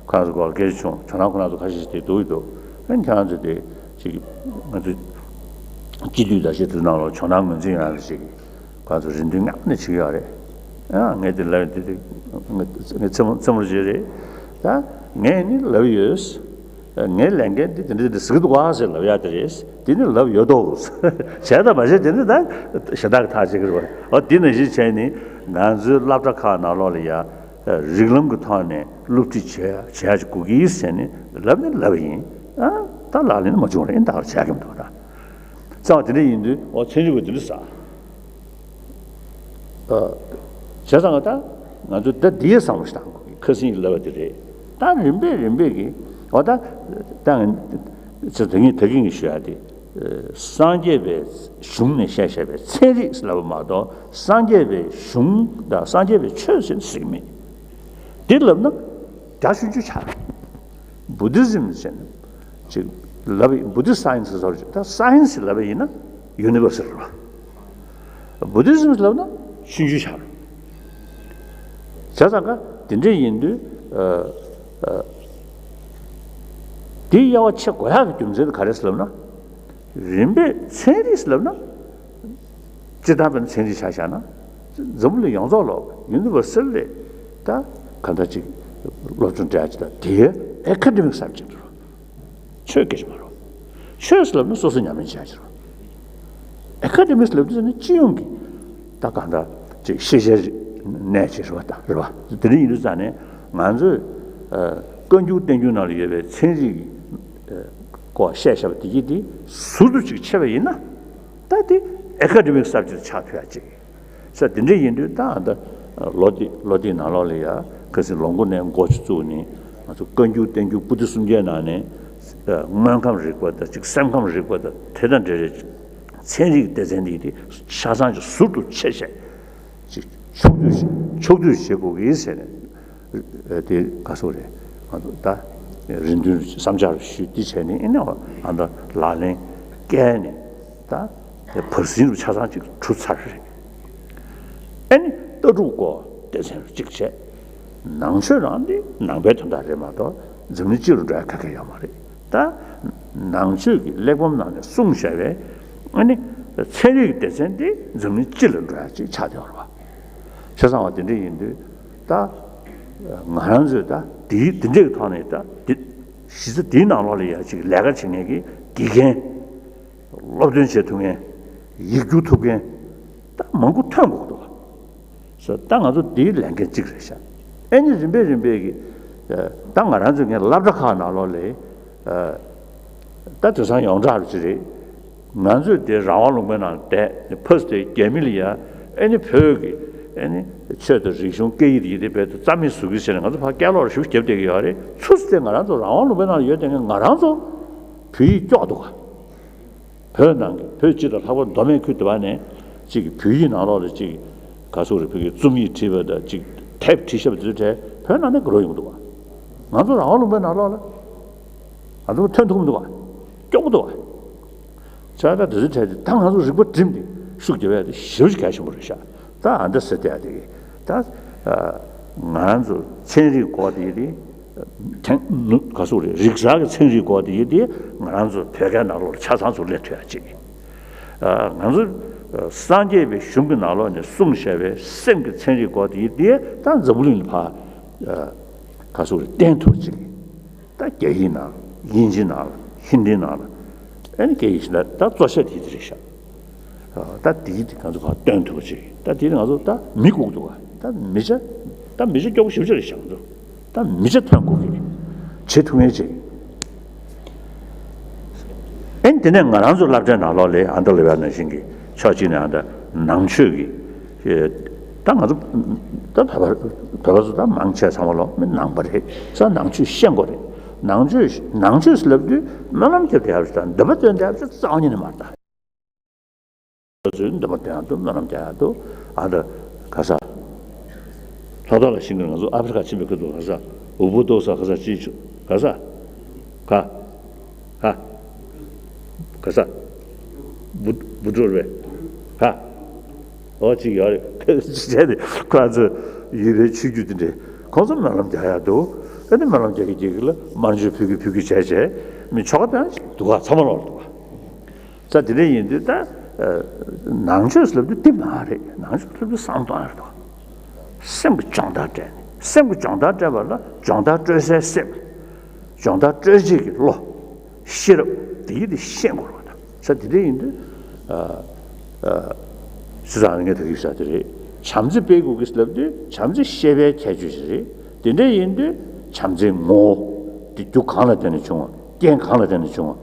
ཁོ་རང་ཚོ་སྐོར་སྐད་ཆ་བྱུང་། ཇོ་ནང་ཁོ་རང་ཚོ་ཁ་ཤས་ཤིག་དེ་འདུག་གི་འདུག་ཨ་ནི་ཁྱེད་རང་ཚོ་དེ་ཅིག་ང་ཚོ་སྤྱི་འཐུས་ལས་བྱེད་དེ་ནང་ལ་ཇོ་ནང་ངོས་འཛིན་ཡོད་རེད་ཅིག་ཁོ་རང་ཚོ་རེ་འདུན་མཉམ་ནས་བྱེད་ཀྱི་ཡོད་རེད། ཨ་ངས་དེ་ལབ་ཡོད། དེ་དེ་ངས་རྩེད་མོ་རྩེད་མོ་བྱེད་རེད། ད་ངས་ནི་ལབ་ཡོད། ངའི་ལས་འགན་འདི་དེ་འདྲ་དེ་འདྲ་ཟེར་གི་འདུག་ག་ཟེར་ལབ་ཡ་དེ་རེད། དེ་ནི་ལབ་ཡོད་དོ། བྱས་དང་མ་བྱས་དེ་ནི་ད་གཞན་དག་གི་ཐག་བཅད་ཀྱི་རེད་པ། འོ་དེ་ནང་བཞིན་བྱས་ནི་ང་ཚོའི་སློབ་གྲྭ་ཁག་ནང་ལོགས་ལ་ཡ་རིགས་ལམ་གྱི་ཐོག་ནས་སློབ་ཁྲིད་བྱས་བྱས་ཀྱི་དགོས་ཀྱི་ཟེར་ནི་ལབ་ནི་ལབ་ཡིན། ཨ་ད་ལག་ལེན་མ་བྱུང་རེད། ཨིན་ད་བྱས་ཀྱི་མི་འདུག་ད། རྩ་བ་དེ་འདྲ་ཡིན་དུས་འོ་ཚན་རིག་པ་དེ་འདྲ་ཟ། ཨ། བྱས་ཙང་ད་ང་ཚོ་ད་འདིའི་བསམ་བློ་ཞིག་བཏང་དགོས་ཀྱི། ཁ་སང་གི་ལབ་པ་དེ་རེད། ད་རིམ་པས་རིམ་པས་ཀྱིས་འོ་ད་ད་ང་ཚོ་ད་ངས་ད་གིན་གྱི་ཞུ་ཡ་དེ། སངས་རྒྱས་པའི་གཞུང་ནས་བཤད་བཤད་པའི་ཚན་རིག་ལབ་པ་མ་གཏོགས་སངས་རྒྱས་པའི་གཞུང་དང་སངས་རྒྱས་པའི་ཆོས་ཟེར་ཟེར་གྱི་མེད། འདི་ལབ་ན་རྒྱ་ཆུང་ཆུང་ཆགས། བུ་དི་ཛིམ་ཟེར་ནས་ཅིག་ལབ་ཡིན། བུ་དི་སའེ་ཡེན་སི་ཟེར་བ་ཅིག་ད་སའེ་ཡེན་སི་ལབ་ཡིན་ན་ཡུ་ནི་བར་སལ་རེད་བ། བུ་དི་ཛིམ་ལབ་ན་ཆུང་ཆུང་ཆགས། བྱས་ཙང་ཀ་དེ་འདྲ་ཡིན་དུས་ཨ་ཨ་དེའི་དབྱེ་བ་ཕྱེ་དགོས་ཡག་གི་རྒྱུ་མཚན་དེ་ག་རེ་ཟེར་ལབ་ན། རིམ་པས་ཚན་རིག་ཟེར་ལབ་ན། སྤྱིར་བཏང་བའི་ཚན་རིག་ཆ་བཞག་ན། འཛམ་བུ་གླིང་ཡོངས་རྫོགས་ལ་ཡུ་ནི་བར་སལ་ལས་ད་ག་འདྲ་ཅིག་སློབ་སྦྱོང་སྤྲད་ཡག་ཅིག་དང་དེའི་ཨེ་ཁ་ཌེ་མིག་སབ་ཇེག་རེད། ཆོས་སྐད་ཆ་མ་རེད། ཆོས་ཟེར་ལབ་ན་སོ་སོ་ཉམས་ལེན་བྱེད་ཡག་ཅིག་རེད། ཨེ་ཁ་ཌེ་མིག་ལབ་དུས་ནི་སྤྱི་ཡོངས་ཀྱི་ད་གང་འདྲ་ཅིག་ཤེས་བྱའི་གནས་ཅིག་རེད་བ། ད་རེད་བ། དེ་འདྲ་ཡིན་དུས་ཙང་ནས་ང་ཚོས་ཨ་བཀའ་འགྱུར་བསྟན་འགྱུར་ནང་ལ་ཡོད་པའི་ཚན་རིག་གི་ཨ་སྐོར་བཤད་བཞག་པ་དེ་གྱིས་དེ་ཟུར་དུ་ཅིག་ཕྱེ་བ་ཡིན་ན་ད་དེ་ཨེ་ཁ་ཌེ་མིག་སབ་ཇེག་ཆགས་ཐུབ་ཡག་ཅིག་ས་དེ་འདྲ་ཡིན་དུས་ད་ད་ལོ་དེ་ལོ་དེའི་ནང་ལོགས་ལ་ཡ་གལ་སྲིད་ལོ་འགོ་ནས་འགོ་བཙུགས་ནས་ང་ཚོ་བཀའ་འགྱུར་བསྟན་འགྱུར་པོ་ཏི་སུམ་བརྒྱའི་ནང་ནས་དངོས་ཁམས་རིག་པ་དང་ཅིག་སེམས་ཁམས་རིག་པ་དང་དེ་དང་འབྲེལ་བའི་ཚན་རིག་སྡེ་ཚན་འདི་དེ་ཆ་ཚང་ཅིག་ཟུར་དུ་ཕྱེ་བྱས་ཅིག་ཕྱོགས་བསྡུས་ཕྱོགས་བསྡུས་བྱེད་དགོས་ཀྱི་ཟེར་ནས་དེ་ག་སོ་རེད། ང་ཚོ་ད་རེ་འདུན་བསམ་འཆར་ཞུས་འདི་བྱས་ནས་ཨེ་ནས་ཨ་ད་ལག་ལེན་བཀལ་ནས་ད་བར་ཟིན་རུ་ཆ་ཚང་ཅིག་གྲུབ་ཚར་རེད། ཨ་ནི་ལྟ་གྲུབ་སྐོར་སྡེ་ཚན་གཅིག་བྱས། ནང་ཆོས་རང་འདི་ནང་པའི་དོན་དག་རེད་མ་གཏོགས་འཛམ་གླིང་སྤྱི་ལ་འགྲོ་ཡ་ག་གེ་ཡོད་མ་རེད། ད་ནང་ཆོས་ཀྱི་གླེགས་བམ་ནང་ནས་གསུངས་བཞག་པའི་ཨ་ནི་ཚན་རིག་སྡེ་ཚན་འདི་འཛམ་གླིང་སྤྱི་ལ་འགྲོ་ཡ་ཅིག་ཆགས་བསྡད་ཡོད་རེད་བ། བྱས་ཙང་བ་དེ་འདྲ་ཡིན་དུས་ད་ང་རང་ཚོས་ད་འདི་འདི་འདྲའི་ཐོག་ནས་ད་འདི་གཞི་རྩ་འདིའི་ནང་ལོགས་ལ་ཡ་ཅིག་ལས་ཀ་བྱེད་མཁན་གྱི་དགེ་རྒན། སློབ་སྟོན་བྱེད་ཐུབ་མཁན། ཡིག་སྒྱུར་ཐུབ་མཁན། ད་མང་པོ་ཐོན་དགོས་འདུག་བ། ས་ད་ང་ཚོ་འདིའི་ལས་འགན་གཅིག་རེད་ཤག་ཨེ་ནི་རིམ་པས་རིམ་པས་ཀྱི་ད་ང་རང་ཚོ་ངའི་སློབ་གྲྭ་ཁག་ནང་ལོགས་ལ་ད་དེང་སང་ཡོངས་གྲགས་རུ་ཅི་རེད། ང་ཚོས་དེ་རང་དབང་ལུང་པའི་ནང་བསྡད་ནས་ཕ་སི་དེ་རྒྱ་མི་ལ་ཡ་ཨེ་ནི་བོད་ཀྱི་ཨེ་ནི་ཆོས་དང་རིག་གཞུང་སྐད་ཡིག་དེ་ཡིད་དེ་བས་དུ་རྩ་མེད་བཟོ་གི་ཟེར་ནས་ང་ཚོ་ཕར་སྐད་ལོག་རུ་ཞུ་རྒྱབ་བསྡད་ཀྱི་ཡོད་རེད། ཚུར་སི་དེ་ང་རང་ཚོ་རང་དབང་ལུང་པའི་ནང་ལ་ཡོད་བསྡད་མཁན་ང་རང་ཚོ་བོད་ཡིག་སྐྱོག་འདུག་ག་བོད་ནང་གི་བོད་སྤྱི་དང་ལྷག་པར་མདོ་སྨད་ཁུལ་དུ་བ་ནས་གཅིག་གི་བོད་ཡིག་ནང་ལོགས་ལ་གཅིག་ག་ཚོད་རེད། བོད་ཀྱི་རྩོམ་ཡིག་བྲིས་པ་དང་གཅིག་དེབ་བྲིས་ཤག་པ་དེ་ཚོ་གྲས་བོད་ནང་ནས་འགྲོ་ཡོང་གི་འདུག་བ། ང་ཚོ་རང་དབང་ལུང་པའི་ནང་ལོགས་ལ་ང་ཚོ་ཐོན་ཐུབ་མི་འདུག་བ། སྐྱོ་པོ་འདུག་བ། བྱས་ཙང་དེ་ཚོའི་གྲས་དེ་ད་ང་ཚོ་རིག་པ་བསྒྲིམས་ཏེ་ཤུགས་རྒྱབ་ཡ་དེ་ཞེ་པོ་ཅིག་གལ་ཆེན་པོ་རེད་ཤག་ད་ཨ་འདྲ་ཟེར་བསྡད་ཡ་དེ་གི་ད་ང་རང་ཚོ་ཚན་རིག་སྐོར་དེ་དེ། ཐེངས་ནུ་ག་སུ་རེད། རིག་གསར་གྱི་ཚན་རིག་སྐོར་དེ་ཡིན་ཏེ་ང་རང་ཚོ་བོད་སྐད་ནང་ལོགས་ལ་ཆ་ཚང་ཚུར་སླེབས་ཐུབ་ཡ་གཅིག་ཨ་ང་ཚོ་ཨ་སངས་རྒྱས་པའི་གཞུང་གི་ནང་ལོགས་ནས་གསུངས་བཞག་པའི་སེམས་ཀྱི་ཚན་རིག་སྐོར་དེ་ཡིན་ཏེ་ད་འཛམ་བུ་གླིང་ལ་ཕར་ཨ་ག་སུ་རེད། བསྟན་ཐུབ་གཅིག་ད་རྒྱ་ཡིག་ནང་དབྱིན་ཇི་ནང་ཧིན་དི་ནང་ཨ་ནི་སྐད་ཡིག་ད་གཙོ་ཆེ་དེ་དེ་རེད་ཤག་ད་དེའི་དེ་ང་ཚོ་ཕར་སྟོན་ཐུབ་པ་ཅིག་ད་དེ་ང་ཚོ་ད་མི་སྒུག་འདུག་ག་ད་མི་ཆ་ད་མི་ཆ་སྐྱོ་པོ་ཞེ་པོ་ཅིག་རེད་ཤག་ང་ཚོ་ད་མི་ཆ་ཐོན་དགོས་ཀྱི་བྱེད་ཐུབ་མཁན་ཅིག་ཨེ་དེ་ནས་ང་རང་ཚོ་སློབ་གྲྭའི་ནང་ལོགས་ལ་ཨ་མདོ་ལ་བ་ནང་བཞིན་གྱི་ཕྱོགས་གཅིག་ནས་ཨ་ད་ནང་ཆོས་ཀྱི་ད་ང་ཚོ་ད་བོད་པ་བོད་པ་ཚོ་ད་མང་ཆེ་ཚང་མ་ལོ་མི་ནང་པ་རེད། ས་ནང་ཆོས་ཤེས་དགོས་རེད། ནང་ཆོས་ནང་ཆོས་ལབ་དུས་སྨོན་ལམ་རྒྱབ་བསྡད་ཡག་ཅིག་དང་འདོད་པ་སྟོན་བསྡད་ཡག་ཅིག་རྩ་བ་ཉིད་ནས་མ་རེད་ད། ཚོས་འདོད་པ་སྟོན་ཡག་འདུག་སྨོན་ལམ་རྒྱག་ཡག་འདུག་ཨ་ད་ག་ས། ལྷག་དོན་ལ་ཤིང་གི་ང་ཚོ་ཨ་ཕི་རི་ཀ་ཕྱིན་པའི་ཁུལ་དུ་ག་ས། འུ་བུ་ཏོ་ས་ག་ས་ཅི་ཆུ་ག་ས། ག་ཧ། ག་ས། བུ་བུ་ཏོ་རེད་པས། ཧ། ཨོ་ཅིག་ཡོད་རེད། ཅིག་བྱས་ཏེ་ཁོ་ཚོ་ཡུལ་པའི་ཆོས་བརྒྱུད་དེ་འདྲས་ཁོང་ཚོ་སྨོན་ལམ་རྒྱག་ཡག་འདུག་ཨ་ནི་སྨོན་ལམ་རྒྱག་གི་རྒྱག་གི་ལ་དམར་མཆོད་ཕུལ་གི་ཕུལ་གི་བྱས་བྱས་མི་ཆོ་ག་དང་འདུག་ག་ཚང་མ་ལོག་འདུག་ག་ས་དེ་འདྲ་ཡིན་དུས་ད་ནང་ཆོས་ལབ་དུས་དེ་མ་རེད། ནང་ཆོས་ལབ་དུས་བསམ་གཏོང་ཡག་རེད་དོ། སེམས་ཀྱི་སྦྱོང་བརྡར་སྤྲད་ནས་སེམས་ཀྱི་སྦྱོང་བརྡར་སྤྲད་པ་ལ་སྦྱོང་བརྡར་སྤྲོད་སའི་སེམས། སྦྱོང་བརྡར་སྤྲོད་བྱེད་ཀྱི་བློ། ཤེས་རབ་དེ་ཡིད་དེ་ཤེས་དགོས་རེད་དོ། ས་དེ་འདྲ་ཡིན་དུས་སི་ཙང་ངས་ད་གིན་ཞུས་དེ་རེད། བྱམས་བརྩེ་སྤེལ་དགོས་ཀྱི་ལབ་དུས་བྱམས་བརྩེ་ཤེས་པའི་ཁྱད་ཆོས་ཤིག་རེད། དེ་འདྲ་ཡིན་དུས་བྱམས་བརྩེའི་ངོ་བོ་དེ་རྒྱུ་གང་ལ་བརྟེན་ནས་བྱུང་བ། རྐྱེན་གང་ལ་བརྟེན་ནས་བྱུང་བ།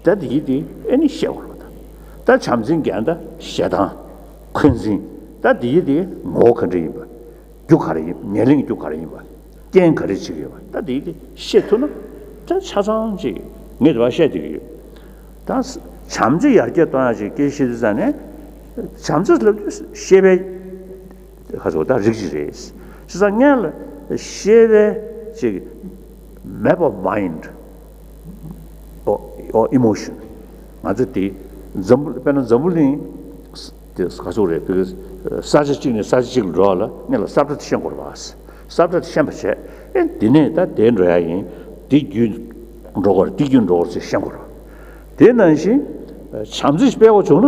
ད་དེ་ཡིད་དེ་ཨེ་ནི་ཤེས་དགོས་རེད་པ། ད་ད་བྱམས་བརྩེའི་འགལ་ཟླ་ཞེ་སྡང་། འཁོན་འཛིན། ད་དེ་ཡིད་དེ་ངོ་བོ་ག་འདྲ་ཡིན་པ། རྒྱུ་ག་རེ་ཡིན། ཉེར་ལེན་གྱི་རྒྱུ་ག་རེ་ཡིན་པ། རྐྱེན་ག་རེ་བྱེད་ཀྱི་ཡོད་པ་ད་དེ་དེ་ཤེས་ཐུབ་ན་ད་ཆ་ཚང་ཅིག་ངས་དེ་བ་བཤད་བསྡད་ཀྱི་ཡོད། ད་བྱམས་བརྩེ་ཡར་རྒྱས་གཏོང་ཡག་ཅིག་སྐད་ཆ་བཤད་དུས་ཙང་ནས་བྱམས་བརྩེ་ལབ་དུས་ཤེས་པའི་ཁ་ཚོ་ད་རིགས་ཅིག་རེད། བྱས་ཙང་སྔོན་ལ་ཤེས་པའི་ཅིག map of mind or or emotion ང་ཚོ་དེ་འཛམ་བུ་དཔེར་ན་འཛམ་བུ་གླིང་དེ་ག་ཚོད་རེད་དེ་ས་ཆ་གཅིག་ནས་ས་ཆ་གཅིག་ལ་འགྲོ་བ་ལ་སྔོན་ལ་ས་བཀྲ་དེ་ཤེས་དགོས་རེད་བ། ས་བཀྲ་དེ་ཤེས་པ་བྱས་ཨེ་འདི་ནས་ད་དེ་འགྲོ་ཡག་ཡིན། འདི་བརྒྱུད་འགྲོ་དགོས་རེད། འདི་བརྒྱུད་འགྲོ་དགོས་རེད་ཅེས་ཤེས་དགོས་རེད། དེ་ནང་བཞིན་བྱམས་བརྩེ་སྤེལ་དགོས་བྱུང་ན་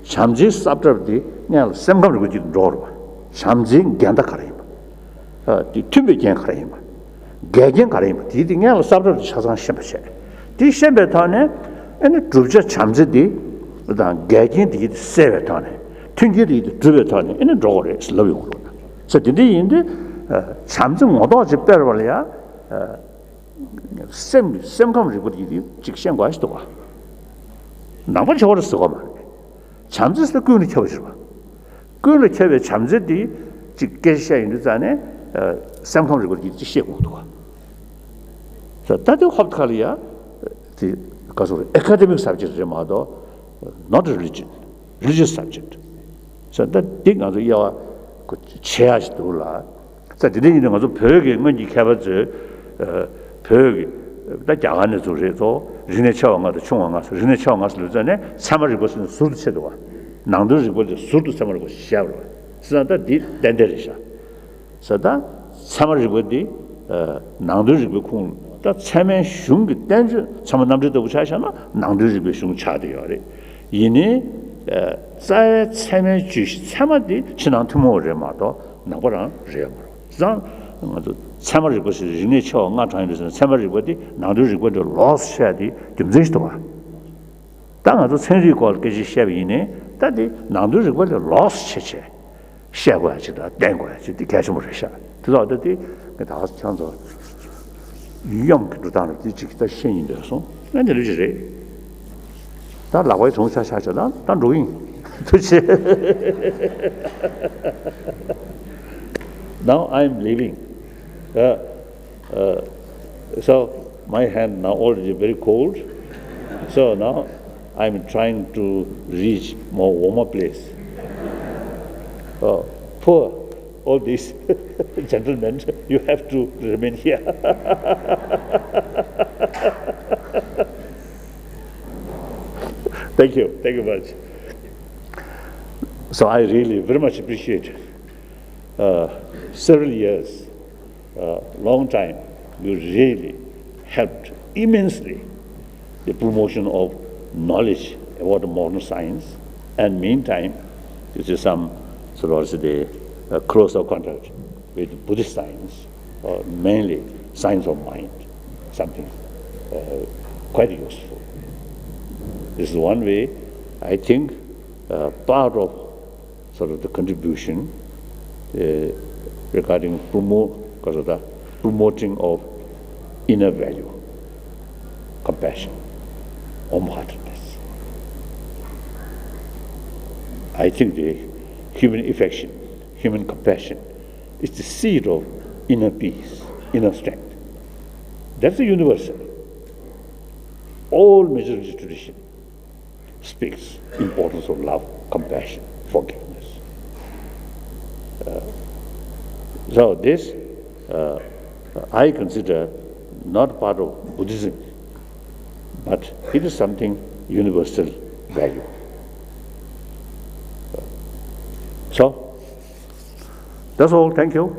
བྱམས་བརྩེའི་ས་བཀྲ་དེ་སྔོན་ལ་སེམས་ཁམས་རིག་པ་གཅིག་ཏུ་འགྲོ་དགོས་རེད་བ། བྱམས་བརྩེའི་འགལ་ཟླ་ག་རེ་ཡིན་པ། ཨ་དེ་མཐུན་པའི་རྐྱེན་ག་རེ་ཡིན་པ། འགལ་རྐྱེན་ག་རེ་ཡིན་པ་དེ་དེ་སྔོན་ལ་ས་བཀྲ་དེ་ཆ་ཚང་ཤེས་པ་བྱས། དེ་ཤེས་པའི་ཐོག་ནས་ཨ་ནི་བསྒྲུབ་བྱ་བྱམས་བརྩེ་དེ་དང་འགལ་རྐྱེན་དེ་ཡིད་སེལ་བའི་ཐོག་ནས་མཐུན་རྐྱེན་དེ་ཡིད་སྒྲུབ་པའི་ཐོག་ནས་ཨ་ནི་འགྲོ་དགོས་རེད་ལབ་ཡོང་གི་འདུག་ས་དེ་འདྲ་ཡིན་དུས་བྱམས་བརྩེ་ངོ་ཐོག་ཅིག་སྤེལ་བ་ལ་ཡ་སེམས་སེམས་ཁམས་རིག་པ་དེ་ཡིད་ཅིག་ཤེས་དགོས་ཞིག་འདུག་བ། ནང་པ་ཆོས་རེད་ཟེར་བ་མ་རེད། བྱམས་བརྩེ་ཟེར་ཀུན་ལ་ཁྱབ་པ་ཞིག་རེད་བ། ཀུན་ལ་ཁྱབ་པའི་བྱམས་བརྩེ་འདི་གཅིག་སྐད་ཆ་བཤད་ཡིན་དུས་ཙང་ནས་སེམས་ཁམས་རིག་པ་འདི་གཅིག་བཤད་དགོས་འདུག་ག་ད་ལྟ་ཧོབ་ཁ་ལ་ཡ་དེ་ག་ཚོད་རེད། ཨེ་ཀ་ཌེ་མིག་སབ་ཇེག་རེད་མ་གཏོགས་not religion, religious subject ས་ད་འདི་ང་ཚོ་དབྱེ་བ་ཆེ་ཡ་ཞིག་འདུག་ལ། ས་དེ་འདྲ་ཡིན་དུས་ང་ཚོ་བོད་ཀྱི་སྔོན་གྱི་མཁས་པ་ཚོས་བོད་ཀྱི་ད་རྒྱ་གར་ནས་ཚུར་རེད་ཚོ་རིག་གནས་ཆེ་བ་ལྔ་དང་ཆུང་བ་ལྔ་རིག་གནས་ཆེ་བ་ལྔ་ཟེར་ལབ་ཙང་ནས་ཚད་མ་རིག་པ་ཟེར་ནས་ཟུར་དུ་ཕྱེ་འདུག་བ། ནང་དོན་རིག་པ་དེ་ཟུར་དུ་ཚད་མ་རིག་པ་ཞེས་བཤད་པ་རེད་བ། ས་ད་འདི་ཏན་ཏན་རེད་ཤག་ས་ད་ཚད་མ་རིག་པ་འདི་ནང་དོན་རིག་པའི་ཁུངས་ད་ཚད་མའི་གཞུང་གི་བསྟན་བཅོས་ཚད་མ་རྣམ་འགྲེལ་ལྟ་བུ་ཆ་བཞག་ན་ནང་དོན་རིག་པའི་གཞུང་ཆགས་བསྡད་ཡོད་རེད། ཡིན་ནའི་རྩ་བའི་ཚད་མའི་བརྗོད་གཞི་ཚད་མ་འདི་ཕྱི་ནང་ཐུན་མོང་བ་རེད་མ་གཏོགས་ནང་པ་རང་རེད་མ་རེད། བྱས་ཙང་ང་ཚོ་ཚད་མ་རིག་པ་ཟེར་རིག་གནས་ཆེ་བ་ལྔ་དྲངས་ཡོད་པས་ཟེར་ན་ཚད་མ་རིག་པ་འདི་ནང་དོན་རིག་པ་འདི་ལོགས་སུ་བཤད་དེ་རྒྱུ་མཚན་ཞིག་འདུག་བ། ད་ང་ཚོ་ཚན་རིག་སྐོར་ལ་སྐད་ཆ་བཤད་པ་ཡིན་ནའི་ད་དེ་ནང་དོན་རིག་པ་ལས་ལོགས་སུ་བྱས་བྱས་བཤད་དགོས་ཡ་ཅིག་དང་བསྟན་དགོས་ཡ་ཅིག་དེ་གལ་ཆེན་པོ་རེད་ཤག་དེ་ལ་ད་དེ་ངས་ད་ཁྱང་ཚོ་གཡང་གི་འགྲོ་སྟངས་རེད་དེ་ཅིག་ད་ཤེས་ཡིན་འདོད་སོང་ཨ་འདི་འདྲ་ཅིག་རེད། ད་ལག་པའི་གྲོང་ཆ་ཆ་ཆ་ད་ད་འགྲོ་གི་ཡིན། ཐུགས་རྗེ་ཆེ། Now I am leaving. Uh, Uh, so my hand now already very cold. So now I'm trying to reach more warmer place. Uh, poor all these gentlemen, you have to remain here. Thank you, thank you much. So I really very much appreciate uh, several years, uh, long time, you really helped immensely the promotion of knowledge about modern science. And meantime, you see some sort of the uh, close of contact with Buddhist science, uh, mainly science of mind, something uh, quite useful. This is one way, I think, uh, part of sort of the contribution uh, regarding promote, promoting of inner value, compassion, warm-heartedness. I think the human affection, human compassion is the seed of inner peace, inner strength. That's the universal. All major religious tradition speaks importance of love, compassion, forgiveness. Uh, so this uh, I consider not part of Buddhism, but it is something universal value. So that's all. Thank you.